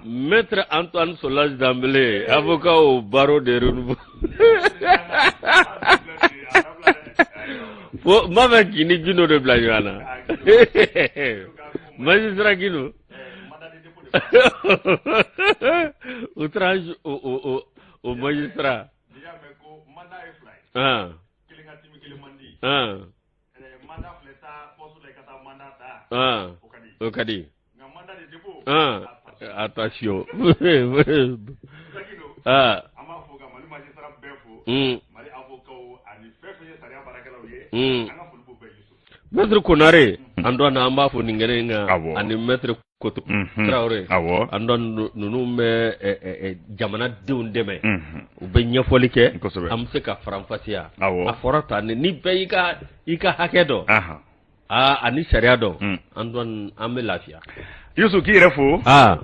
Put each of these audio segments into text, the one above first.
Maître Antoine Solange Dembélé, avocat au barreau de Renouveau. Fo n b'a fɛ k'i ni Gindo de bila ɲɔgɔn na. Magistrat Gindo. Outrage au magistrat. Ah. Ah. Ah. O ka di. Ah. Attention. Ah. Maître Konare, Antoine an b'a fo nin kɛnɛ in kan ani maître Koto Tarawele, Antoine ninnu bɛ jamanadenw dɛmɛ, u bɛ ɲɛfɔli kɛ, an bɛ se ka faranfasiya, a fɔra tan ni bɛɛ y'i ka hakɛ dɔn aa ani sariya dɔn, Antoine an bɛ lafiya. Yusu k'i yɛrɛ fo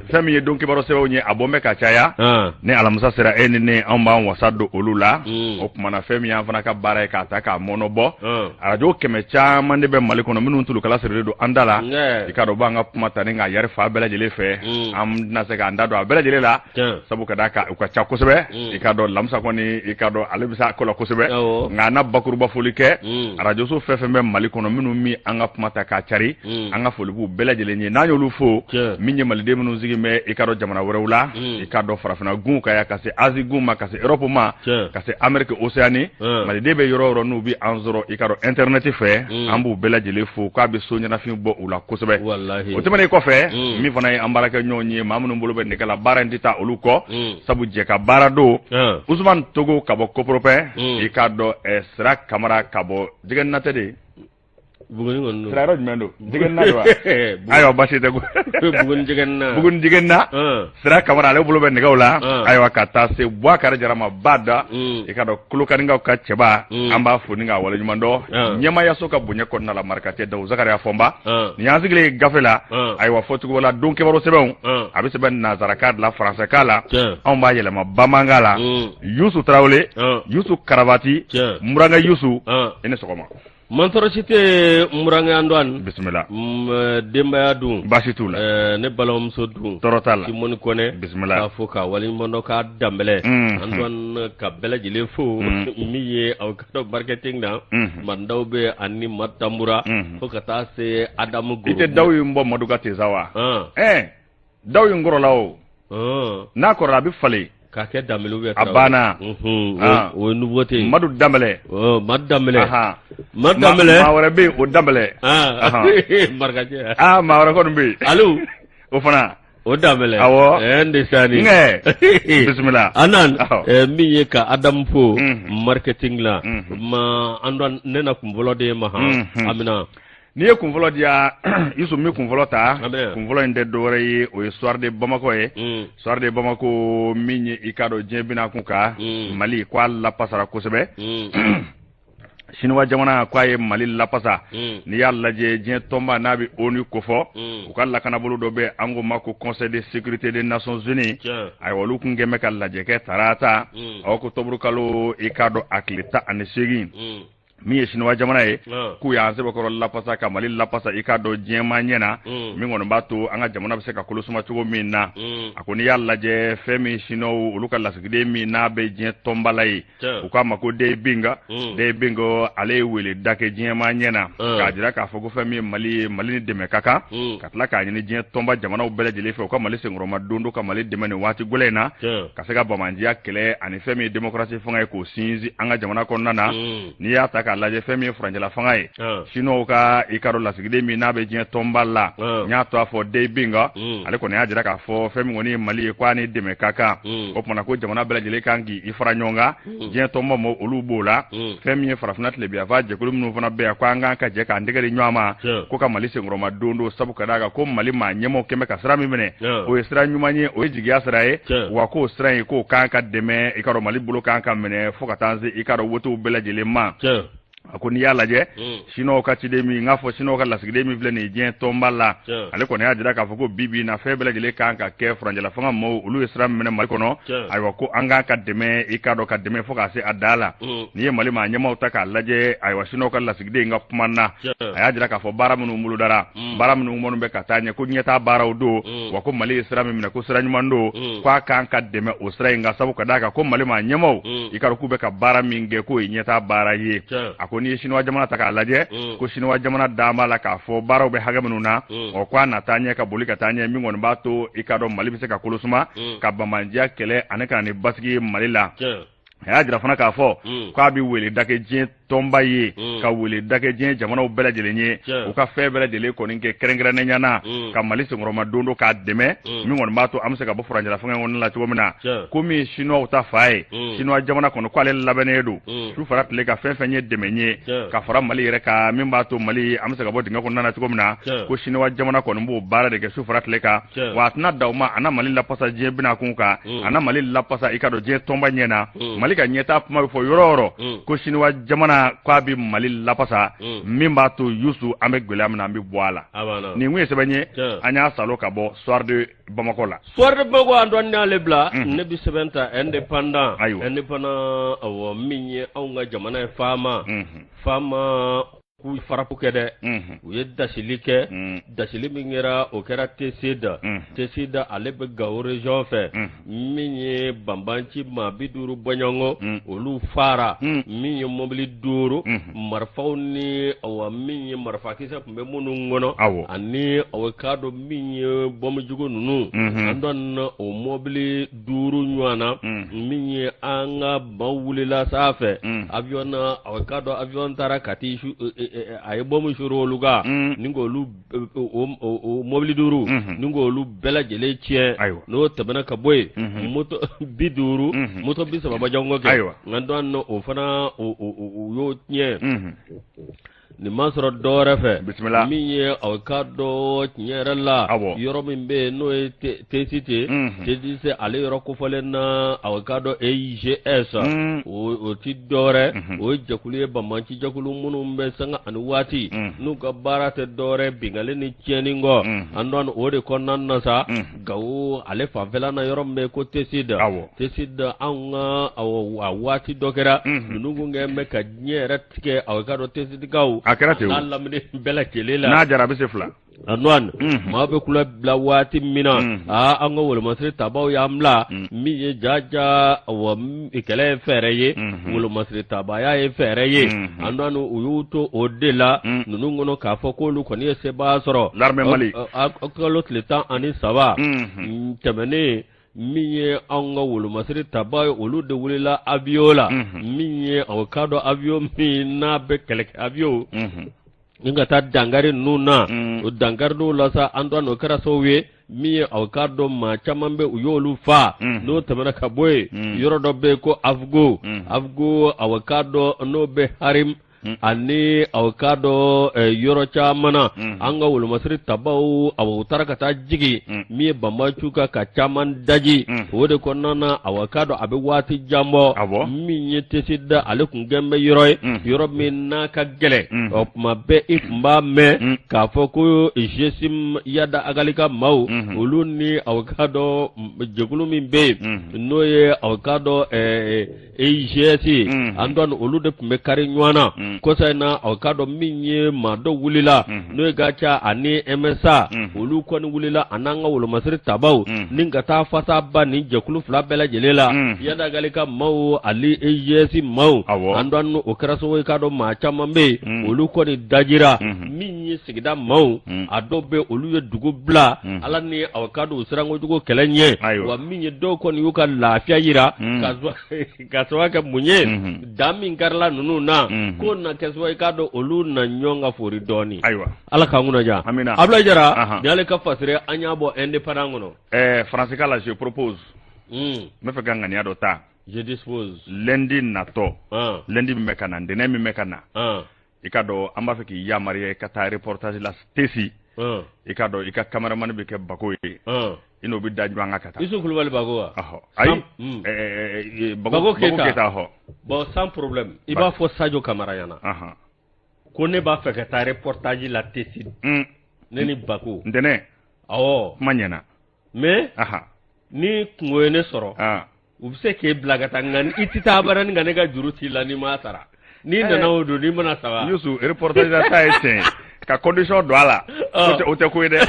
fɛn min ye don kibaru sɛbɛnw ye a bɔn bɛ ka caya ni alamisa sera e ni ne anw b'an wasa don olu la o tuma na fɛn min y'an fana ka baara ye k'a ta k'a mɔnɔbɔ arajo kɛmɛ caman de bɛ mali kɔnɔ minnu tulukala sirilen don an da la i k'a dɔn b'an ka kuma ta ni k'a yari fan bɛɛ lajɛlen fɛ an tɛna se k'an da don a bɛɛ lajɛlen la sabu ka d'a kan u ka ca kosɛbɛ i k'a dɔn lamisa kɔni i k'a dɔn ale bɛ se a ko la kosɛbɛ nka an na bakuruba foli kɛ arajoso fɛn fɛn bɛ mali kɔnɔ minnu min an ka kuma ta k'a cari an ka foli b'u bɛɛ lajɛlen ye n'an y'olu fo min ye maliden minnu sigi bɛ i k'a dɔn jamana wɛrɛw la i k'a dɔn farafinna gun kan yan ka se azi gun ma ka se erɔpu ma ka se ameriki oseyani maliden bɛ yɔrɔ o yɔrɔ n'u bɛ an sɔrɔ i k'a dɔn intɛrɛnɛti fɛ an b'u bɛɛ lajɛlen fo k'a bɛ so ɲɛnafin bɔ u la kosɛbɛ o tɛmɛnen kɔfɛ min fana ye an baarakɛ ɲɔgɔn ye maa minnu bolo bɛ nɛgɛ la baara in tɛ taa olu kɔ sabu jɛ ka baara don Usumani Togo ka bɔ Koporopɛ i k'a dɔn Sira Kamara ka bɔ Jɛgɛnina tɛ de Buguni sira yɔrɔ jumɛn don Jɛgɛnina don wa ayiwa baasi tɛ Buguni Jɛgɛnina Buguni Jɛgɛnina Sira Kamara ale bolo bɛ nɛgɛw la ayiwa ka taa se Bubakari Jara ma ba da i k'a dɔn Kolokaninkaw ka cɛba an b'a fo ni k'a waleɲuman dɔn ɲɛmaayaso ka bonya kɔnɔna la marikacɛ Dawu Zakariya Fɔnba nin y'an sigilen ye gafe la ayiwa fɔcogo la don kibaru sɛbɛnw a bɛ sɛbɛn nansarakan la faransɛkan la anw b'a yɛlɛma bamanankan la Yusu Tarawele Yusu Karabati n burankɛ Yusu i ni sɔgɔma Man tɔɔrɔ si tɛ n burankɛ Antoine bisimila denbaya dun baasi t'u la ne balimamuso dun tɔɔrɔ t'a la Simɔni Kɔnɛ bisimila k'a fo k'a waleɲuman dɔn k'a Danbɛlɛ Antoine ka bɛɛ lajɛlen fo min ye aw ka dɔn marketing na Mandaw bɛ ani Matanbura fo ka taa se Adamu i tɛ daw in bɔ Madu ka ten sa wa ɛɛ daw in kɔrɔla o n'a kɔrɔla a bɛ falen k'a kɛ Danbɛlɛ bɛ a banna o ye nouveauté ye Madu Danbɛlɛ Madu Danbɛlɛ Madu Danbɛlɛ maa wɛrɛ bɛ yen o Danbɛlɛ marikacɛ aa maa wɛrɛ kɔni bɛ yen alo o fana o Danbɛlɛ awɔ n de sani bisimila anan min ye ka Adamu fo marketing la ma an ne na kun fɔlɔ de ma hɔn amina N'i ye kun fɔlɔ di yan Yusu n bɛ kun fɔlɔ ta kun fɔlɔ in tɛ dɔwɛrɛ ye o ye Soir de Bamako ye Soir de Bamako min ye i k'a dɔn diɲɛ bina kun kan Mali ko a lapasara kosɛbɛ Siniwa jamana ko a ye Mali lapasa n'i y'a lajɛ diɲɛ tɔnba n'a bɛ ONU kofɔ u ka lakanabolo dɔ bɛ an k'o ma ko Conseil de sécurité des Nations Unies ayiwa olu tun kɛn bɛ ka lajɛ kɛ tarata ɔkutɔburukalo i k'a dɔn a tile 18 min ye siniwa jamana ye k'u y'an sɛbɛkɔrɔ lapasa ka mali lapasa i k'a dɔn diɲɛmaa ɲɛ na min kɔni b'a to an ka jamana bɛ se ka kolo suma cogo min na a ko n'i y'a lajɛ fɛn min siniwaw olu ka lasigiden min n'a bɛ diɲɛ tɔnba la yen u k'a ma ko Deng Bing Deng Bing ale ye wele da kɛ diɲɛmaa ɲɛ na k'a jira k'a fɔ ko fɛn min ye mali ye mali ni dɛmɛ ka kan ka tila k'a ɲini diɲɛ tɔnba jamanaw bɛɛ lajɛlen fɛ u ka mali senkɔrɔma don don ka mali dɛmɛ nin waati gɛlɛn in na ka se ka banbaanciya kɛlɛ ani fɛn min ye démocratie fanga ye k'o sinsin an ka jamana kɔnɔna na n'i y'a ta k'a lajɛ fɛn min ye furancɛla fanga ye siniwaw ka i k'a dɔn lasigiden min n'a bɛ diɲɛ tɔnba la n y'a to a fɔ Deng Bing ale kɔni y'a jira k'a fɔ fɛn min kɔni ye Mali ye k'a ni dɛmɛ ka kan o tuma na ko jamana bɛɛ lajɛlen kan k'i fara ɲɔgɔn kan diɲɛ tɔnba mɔgɔw olu b'o la fɛn min ye farafinna tilebinyanfan jɛkulu minnu fana bɛ yan ko an kan ka jɛ k'an tɛgɛ di ɲɔgɔn ma ko ka Mali senkɔrɔma don don sabu ka d'a kan ko Mali maa ɲɛmaaw kɛn bɛ ka sira min minɛ o ye sira ɲuman ye o ye jigiya sira ye wa k'o sira in k'o kan ka dɛmɛ i k'a dɔn Mali bolo kan ka minɛ fo ka taa se i k'a dɔn wotew bɛɛ lajɛlen ma. A ko n'i y'a lajɛ, Siniwaw ka ciden min, n k'a fɔ Siniwaw ka lasigiden min filɛ nin ye diɲɛ tɔnba la, ale kɔni y'a jira k'a fɔ ko bi bi in na, fɛn bɛɛ lajɛlen kan ka kɛ furancɛla fanga maaw, olu ye sira min minɛ Mali kɔnɔ, ayiwa, ko an kan ka dɛmɛ, i k'a dɔn, ka dɛmɛ fo k'a se a dan la. N'i ye Mali maa ɲɛmaaw ta k'a lajɛ, ayiwa, Siniwaw ka lasigiden ka kuma na, a y'a jira k'a fɔ baara minnu bolodara, baara minnu minnu bɛ ka taa ɲɛ, ko ɲɛtaa baaraw don, wa ko Mali ye sira min minɛ, ko sira ɲuman don, k'a kan ka dɛmɛ o sira in kan, sabu ka d'a kan ko Mali maa ɲɛmaaw, i k'a dɔn k'u bɛ ka baara min kɛ, k'o ye ɲɛtaa baara ye. A ko n'i ye Siniwa jamana ta k'a lajɛ, ko Siniwa jamana dan b'a la k'a fɔ baaraw bɛ hakɛ minnu na, ɔ, k'a na taa ɲɛ, ka boli ka taa ɲɛ, min kɔni b'a to, i k'a dɔn, Mali bɛ se ka kolo suma ka banbaanciya kɛlɛ ani ka na ni basigi ye Mali la. A y'a jira fana k'a fɔ k'a bɛ wele da kɛ diɲɛ tɔnba ye, ka wele da kɛ diɲɛ jamanaw bɛɛ lajɛlen ye, u ka fɛn bɛɛ lajɛlen kɔni kɛ, kɛrɛnkɛrɛnnenya na ka Mali senkɔrɔma don don k'a dɛmɛ, min kɔni b'a to an bɛ se ka bɔ furancɛla fanga in kɔnɔna la cogo min na. Ko min ye Siniwaw ta fa ye, Siniwa jamana kɔni ko ale labɛnnen don su fara tile ka fɛn fɛn ye dɛmɛ ye ka fara Mali yɛrɛ kan, min b'a to Mali an bɛ se ka bɔ dingɛ kɔnɔna na cogo min na, ko Siniwa jamana kɔni b'o baara de kɛ su fara tile kan. Wa a tɛna dan o ma, a na Mali lapasa diɲɛ bina kun kan, a na Mali lapasa, i k'a dɔn, diɲɛ tɔnba ɲɛ na. Mali ka ɲɛtaa kuma bɛ fɔ yɔrɔ o yɔrɔ, ko Siniwa jamana k'a bɛ Mali lapasa, min b'a to, Yusu, an bɛ gɛlɛya min na, an bɛ bɔ a la. Nin kun ye sɛbɛn ye an y'a salo ka bɔ Soir de Bamakɔ la. Soir de Bamakɔ, an dɔn n'ale bila, ne bɛ sɛbɛn ta Indépendant. Ayiwa, Indépendant, awɔ, min ye anw ka jamana ye, FAMa, FAMa k'u frappe kɛ dɛ, u ye dasili kɛ. Dasili min kɛra, o kɛra Tesida. Tesida, ale bɛ Gawo région fɛ. Min ye banbanci maa 50 bɔɲɔgɔnko, olu fara. Min ye mɔbili duuru, marifaw ni, awa, min ye marifakisɛ tun bɛ minnu kɔnɔ, ani aw k'a dɔn min ye bɔnbujugu ninnu, an dɔn o mɔbili duuru ɲɔgɔn na. Min ye an ka maaw wulila sanfɛ avion na, aw k'a dɔn avion taara ka taa a ye bɔnbu suuru olu kan, ni k'olu o mɔbili duuru, ni k'olu bɛɛ lajɛlen tiɲɛ. N'o tɛmɛna ka bɔ yen, moto 50, moto 30 bɔɲɔgɔnko kɛ, nka dɔn o fana u y'o tiɲɛ. Nin ma sɔrɔ dɔwɛrɛ fɛ. Bisimila. Min ye aw k'a dɔn tiɲɛ yɛrɛ la, yɔrɔ min bɛ yen n'o ye Tesite, Tesite ale yɔrɔ kofɔlen na, aw k'a dɔn EIGS, o ti dɔwɛrɛ, o ye jɛkulu ye, banbanci jɛkulu minnu bɛ sanga ani waati n'u ka baara tɛ dɔwɛrɛ binkanni ni tiɲɛni kɔ. An dɔn o de kɔnɔna na sa, Gawo ale fanfɛla na, yɔrɔ min bɛ ko Tesida, Tesida, anw ka a waati dɔ kɛra, ninnu kun kɛ bɛ ka diɲɛ yɛrɛ tigɛ, aw k'a dɔn Tesidikaw a kɛra ten, n'a lamini bɛɛ lajɛlen la. N'a jara a bɛ se fila. A nɔ maa bɛ kula bila waati min na, aa, an ka wolomasiri tabaw y'an bila. Min ye jaja, wa kɛlɛ ye fɛɛrɛ ye, wolomasiri tabaya ye fɛɛrɛ ye. An dɔn u y'u to o de la ninnu kɔnɔ k'a fɔ k'olu kɔni ye sebaa sɔrɔ. L'armée Mali. Kalo tile 13 tɛmɛnen, min ye anw ka wolomasiri taba ye, olu de wulila avion la. Min ye aw k'a dɔn avion min n'a bɛ kɛlɛkɛ avion ni ka taa dankari ninnu na, o dankari dɔw la sa, an dɔn o kɛra sababu ye min ye aw k'a dɔn maa caman bɛ, u y'olu faa. N'o tɛmɛna ka bɔ yen, yɔrɔ dɔ bɛ yen ko Afugo, Afugo, aw k'a dɔn n'o bɛ Harim ani aw k'a dɔn yɔrɔ caman na, an ka wolomasiri tabaw, aw u taara ka taa jigin min ye banbaanciw kan ka caman daji. O de kɔnɔna na, aw k'a dɔn a bɛ waati jan bɔ, min ye Tesida ale kun kɛn bɛ yɔrɔ ye, yɔrɔ min n'a ka gɛlɛn. Ɔ tuma bɛɛ i tun b'a mɛn k'a fɔ ko GSIM Iyad Ag Ghali ka maaw, olu ni aw k'a dɔn jɛkulu min bɛ yen n'o ye aw k'a dɔn EIGS, an dɔn olu de tun bɛ kari ɲɔgɔn na. Kɔsa in na, aw k'a dɔn min ye maa dɔ wulila n'o ye GATIA ani MSA, olu kɔni wulila a n'an ka wolomasiri tabaw ni ka taa fasa ba nin jɛkulu fila bɛɛ lajɛlen la, Iyad Ag Ghali ka maaw ani EIGS maaw. An dɔn o kɛra sababu ye k'a dɔn maa caman bɛ yen, olu kɔni dajira. Min ye sigida maaw, a dɔw bɛ olu ye dugu bila, Ala ni aw k'a dɔn u sirankojugu kɛlɛ ɲɛ. Wa min ye dɔw kɔni y'u ka lafiya jira ka sababu kɛ mun ye, dan min karila ninnu na, k'o na kɛ sababu ye k'a dɔn olu na ɲɔgɔn ka fori dɔɔnin. Ayiwa, Ala k'an kunna diya. Abulayi Jara, nin y'ale ka fasiri, an y'a bɔ Indépendant kɔnɔ. Faransikan la, je propose, n bɛ fɛ ka ŋaniya dɔ ta. Je dispose. Lundi natɔ, lundi min bɛ ka na, ntɛnɛn min bɛ ka na, i ka dɔn an b'a fɛ k'i yamaruya i ka taa reportage la Tesi. I ka dɔn i ka cameraman bɛ kɛ Bako ye. I n'o bɛ da ɲɔgɔn kan ka taa. Isu Kulubali Bago wa? Ayi, Bago Keyita. Hɔ. Bon, sans problème, i b'a fɔ Sadio Kamara ɲɛna ko ne b'a fɛ ka taa reportage la Tessit, ne ni Bago. Ntɛnɛn. Awɔ. Kuma ɲɛna. Mais ni kungo ye ne sɔrɔ, u bɛ se k'e bila ka taa, nka i tɛ taa abada ni ka ne ka juru t'i la n'i m'a sara. N'i nana o don, n'i mana saba. Yusu, reportage la taa ye tiɲɛ ye, ka condition don a la, o tɛ ko ye dɛ.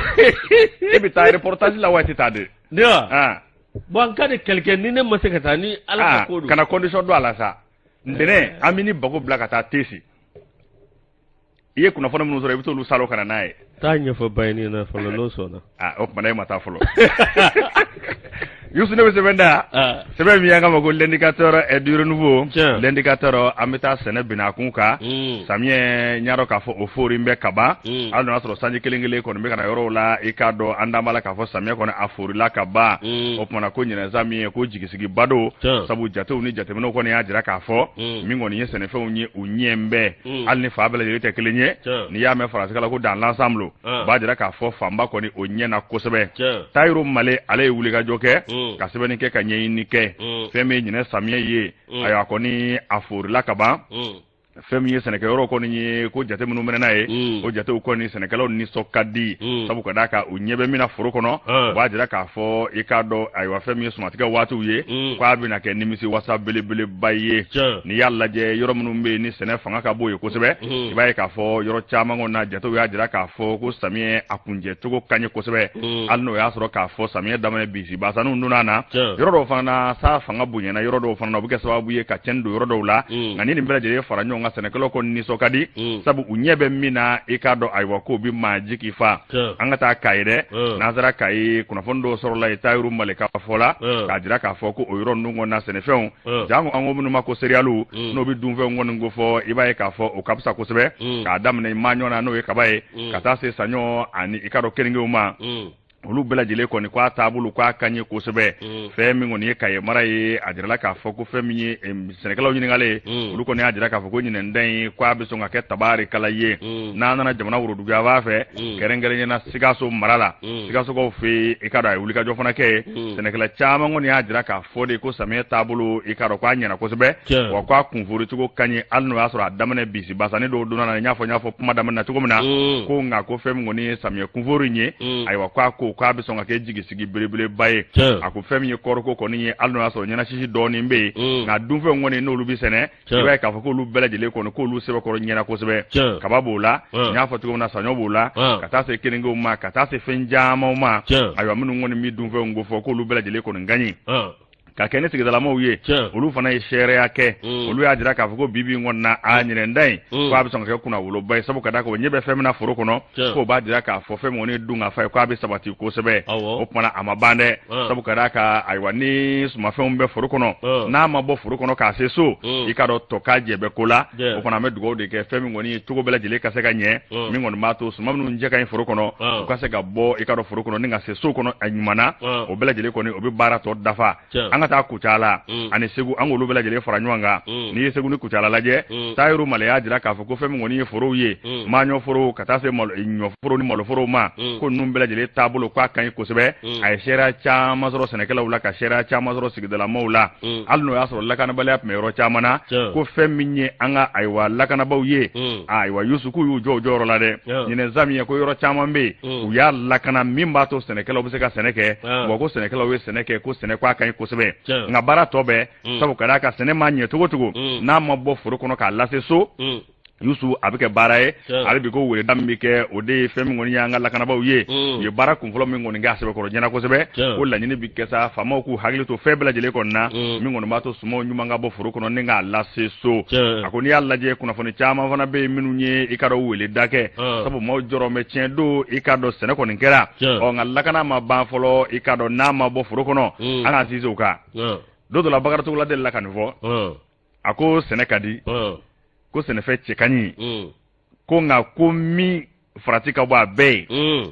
E bɛ taa reportage la wa i tɛ taa de? Ne wa? Bon, en cas de quelqu'un, ni ne ma se ka taa, ni Ala ka ko don. Kana condition don a la sa. Ntɛnɛn, an bɛ ni Bago bila ka taa Tesi. I ye kunnafoni minnu sɔrɔ, i bɛ t'olu salo ka na n'a ye. Taa ɲɛfɔ Bayini ɲɛna fɔlɔ, n'o sɔnna. Aa, o tuma na e ma taa fɔlɔ. Yusu, ne bɛ sɛbɛn da sɛbɛn min y'an k'a ma ko L'indicateur du renouveau. L'indicateur, an bɛ taa sɛnɛ binakun kan. Samiyɛ, n y'a dɔn k'a fɔ o foori bɛ kaban, hali n'o y'a sɔrɔ sanji kelen kelen kɔni bɛ ka na yɔrɔw la. I k'a dɔn, an dan b'a la k'a fɔ samiyɛ kɔni a foorila ka ban. O tuma na ko ɲinan samiyɛ ko jigisigiba don, sabu jatew ni jateminɛw kɔni y'a jira k'a fɔ min kɔni ye sɛnɛfɛnw ye, u ɲɛ bɛ, hali ni fan bɛɛ lajɛlen tɛ kelen ye. N'i y'a mɛn faransikan la ko dans l'ensemble, b'a jira k'a fɔ fanba kɔni o ɲɛna kosɛbɛ. Tayiru Male, ale ye wulikajɔ kɛ ka sɛbɛnni kɛ, ka ɲɛɲini kɛ. Fɛn min ye ɲinɛ samiyɛ ye, ayiwa, kɔni a forila ka ban. Fɛn min ye sɛnɛkɛyɔrɔ kɔni ye, ko jate minnu mɛnɛ n'a ye, o jatew kɔni, sɛnɛkɛlaw nisɔn ka di, sabu ka d'a kan u ɲɛ bɛ min na foro kɔnɔ, o b'a jira k'a fɔ, i k'a dɔn, ayiwa, fɛn min ye sumatigɛ waatiw ye, k'a bɛna kɛ nimisi wasa belebeleba ye. N'i y'a lajɛ, yɔrɔ minnu bɛ yen ni sɛnɛ fanga ka bon ye kosɛbɛ, i b'a ye k'a fɔ yɔrɔ caman kɔni na, jatew y'a jira k'a fɔ ko samiyɛ a kuncɛ cogo ka ɲi kosɛbɛ, hali n'o y'a sɔrɔ k'a fɔ samiyɛ daminɛ bisibasaniw donna na yɔrɔ dɔw fana na, sa fanga bonyana yɔrɔ dɔw fana na, o bɛ kɛ sababu ye ka cɛnni don yɔrɔ dɔw la. Nka ni nin bɛɛ lajɛlen fara ɲɔgɔn kan, sɛnɛkɛlaw kɔni nisɔn ka di, sabu u ɲɛ bɛ min na, i k'a dɔn, ayiwa, k'o bɛ maa jigi fa. An ka taa Kayi dɛ. N'an sera Kayi, kunnafoni dɔw sɔrɔla yen Tayiru Male ka fɔ la, k'a jira k'a fɔ ko o yɔrɔ ninnu kɔni na, sɛnɛfɛnw, janko an ko minnu ma ko céréales, n'o bɛ dunfɛnw kɔni ko fɔ, i b'a ye k'a fɔ o ka fisa kosɛbɛ, k'a daminɛ maɲɔ na, n'o ye kaba ye, ka taa se saɲɔ ani, i k'a dɔn, keningew ma. Olu bɛɛ lajɛlen kɔni k'a taabolo k'a ka ɲi kosɛbɛ. Fɛn min kɔni ye Kayi mara ye, a jirala k'a fɔ ko fɛn min ye sɛnɛkɛlaw ɲininkalen, olu kɔni y'a jira k'a fɔ ko ɲinɛn ta in k'a bɛ sɔn ka kɛ tabarikala ye. N'an nana jamana woroduguyanfan fɛ, kɛrɛnkɛrɛnnenya na Sikaso mara la, Sikasokaw fɛ yen, i k'a dɔn, a ye wulikajɔ fana kɛ yen. Sɛnɛkɛla caman kɔni y'a jira k'a fɔ de ko samiyɛ taabolo, i k'a dɔn, k'a ɲɛna kosɛbɛ, wa k'a kunforicogo ka ɲi, hali n'o y'a sɔrɔ a daminɛ bisibasani dɔw donna na. N y'a fɔ kuma daminɛ na cogo min na, ko nka ko fɛn min kɔni ye samiyɛ kunfori in ye, ayiwa, k'a ko k'a bɛ sɔn ka kɛ jigisigi belebeleba ye. A ko fɛn min ye kɔɔriko kɔni ye, hali n'o y'a sɔrɔ ɲɛnasisi dɔɔnin bɛ yen, nka dunfɛnw kɔni n'olu bɛ sɛnɛ, i b'a ye k'a fɔ k'olu bɛɛ lajɛlen kɔni, k'olu sɛbɛkɔrɔ ɲɛna kosɛbɛ. Kaba b'o la, n y'a fɔ cogo min na, saɲɔ b'o la, ka taa se keningew ma, ka taa se fɛn camanw ma, ayiwa, minnu kɔni bɛ dunfɛnw ko fɔ, k'olu bɛɛ lajɛlen kɔni ka ɲi. Ka kɛ ni sigidalamaw ye, olu fana ye seereya kɛ. Olu y'a jira k'a fɔ ko bi bi in kɔni na, a ɲinɛn ta in, k'a bɛ sɔn ka kɛ kunnawoloba ye, sabu ka d'a kan o ɲɛ bɛ fɛn min na foro kɔnɔ, k'o b'a jira k'a fɔ fɛn min kɔni ye dun ka fa ye, k'a bɛ sabati kosɛbɛ. O tuma na a ma ban dɛ, sabu ka d'a kan, ayiwa, ni sumafɛnw bɛ foro kɔnɔ, n'a ma bɔ foro kɔnɔ k'a se so, i k'a dɔn, tɔ ka jɛ bɛ ko la. O fana, an bɛ dugawu de kɛ, fɛn min kɔni ye cogo bɛɛ lajɛlen ka se ka ɲɛ, min kɔni b'a to suma minnu jɛ ka ɲi foro kɔnɔ, u ka se ka bɔ, i k'a dɔn, foro kɔnɔ ni ka se so kɔnɔ a ɲuman na. O bɛɛ lajɛlen kɔni, o bɛ baara tɔ dafa. An ka taa Kucala ani Segu, an k'olu bɛɛ lajɛlen fara ɲɔgɔn kan. N'i ye Segu ni Kucala lajɛ, Tayiru Male y'a jira k'a fɔ ko fɛn min kɔni ye forow ye, maɲɔ forow ka taa se ɲɔforo ni maloforow ma, ko ninnu bɛɛ lajɛlen taabolo k'a ka ɲi kosɛbɛ. A ye seereya caman sɔrɔ sɛnɛkɛlaw la, ka seereya caman sɔrɔ sigidalamaw la, hali n'o y'a sɔrɔ lakanabaliya tun bɛ yɔrɔ caman na. Ko fɛn min ye an ka, ayiwa, lakanabaaw ye, ayiwa, Yusu, k'u y'u jɔ u jɔyɔrɔ la dɛ. Ɲinɛn samiyɛ ko yɔrɔ caman bɛ yen, u y'a lakana, min b'a to sɛnɛkɛlaw bɛ se ka sɛnɛ kɛ. Wa ko sɛnɛkɛlaw ye sɛnɛ kɛ, ko sɛnɛ ko a ka ɲi kosɛbɛ. Nka baara tɔ bɛɛ, sabu ka d'a kan sɛnɛ ma ɲɛ cogo cogo, n'a ma bɔ foro kɔnɔ k'a lase so, Yusu, a bɛ kɛ baara ye. Hali bi ko weleda min bɛ kɛ, o de ye fɛn min kɔni y'an ka lakanabaaw ye, u ye baara kunfɔlɔ min kɔni kɛ a sɛbɛkɔrɔ ɲɛna kosɛbɛ. Ko laɲini bɛ kɛ sa, faamaw k'u hakili to fɛn bɛɛ lajɛlen kɔni na, min kɔni b'a to sumanw ɲuman ka bɔ foro kɔnɔ ni k'a lase so. A ko n'i y'a lajɛ, kunnafoni caman fana bɛ yen minnu ye, i k'a dɔn, weleda kɛ, sabu maaw jɔrɔ bɛ. Tiɲɛ don, i k'a dɔn, sɛnɛ kɔni kɛra, ɔ nka lakana ma ban fɔlɔ. I k'a dɔn, n'a ma bɔ foro kɔnɔ, an k'an sinsin o kan. Don dɔ la, Bakari Togola delila ka nin fɔ. A ko sɛnɛ ka di, ko sɛnɛfɛn cɛ ka ɲi, ko nka ko min farati ka bɔ a bɛɛ ye,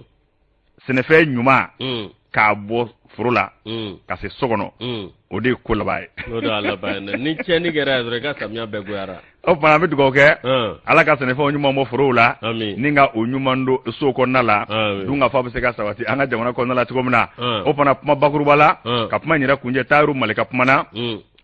sɛnɛfɛn ɲuman. K'a bɔ foro la ka se so kɔnɔ, o de ye ko laban ye. O de y'a laban ye. Ni tiɲɛni kɛra dɔrɔn, i ka samiya bɛɛ goyara. O tuma an bɛ dugawu kɛ, Ala ka sɛnɛfɛnw ɲuman bɔ forow la ni ka o ɲuman don so kɔnɔna la, dunkafa bɛ se ka sabati an ka jamana kɔnɔna la cogo min na. O fana kuma bakuruba la, ka kuma in yɛrɛ kuncɛ, Tayiru Male ka kuma na,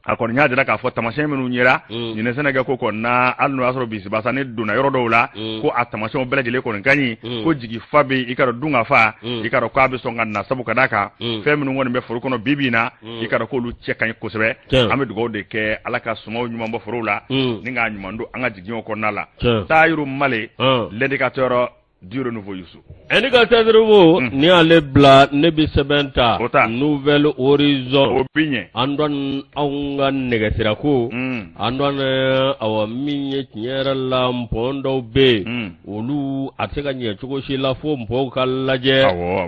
a kɔni y'a jira k'a fɔ tamasiyɛn minnu yera ɲinɛ sɛnɛkɛ ko kɔnɔna, hali n'o y'a sɔrɔ bisibasa ne donna yɔrɔ dɔw la, ko a tamasiyɛnw bɛɛ lajɛlen kɔni ka ɲi, ko jigifa bɛ i ka dɔn dunkafa, i ka dɔn k'a bɛ sɔn ka na, sabu ka d'a kan fɛn minnu kɔni bɛ foro kɔnɔ bi bi in na, i ka dɔn k'olu cɛ ka ɲi kosɛbɛ. An bɛ dugawu de kɛ, Ala ka sumanw ɲuman bɔ forow la ni k'a ɲuman don an ka jigiɲɛw kɔnɔna la. Tayiru Male, l'indicateur du renouveau, Youssou. Indicateur du renouveau, ni y'ale bila, ne bɛ sɛbɛn ta Nouvel Horizon. O bi ɲɛ. An dɔn anw ka nɛgɛsirako, an dɔn awa min ye tiɲɛ yɛrɛ la, npɔn dɔw bɛ yen, olu a tɛ se ka ɲɛ cogo si la fo npɔnw ka lajɛ.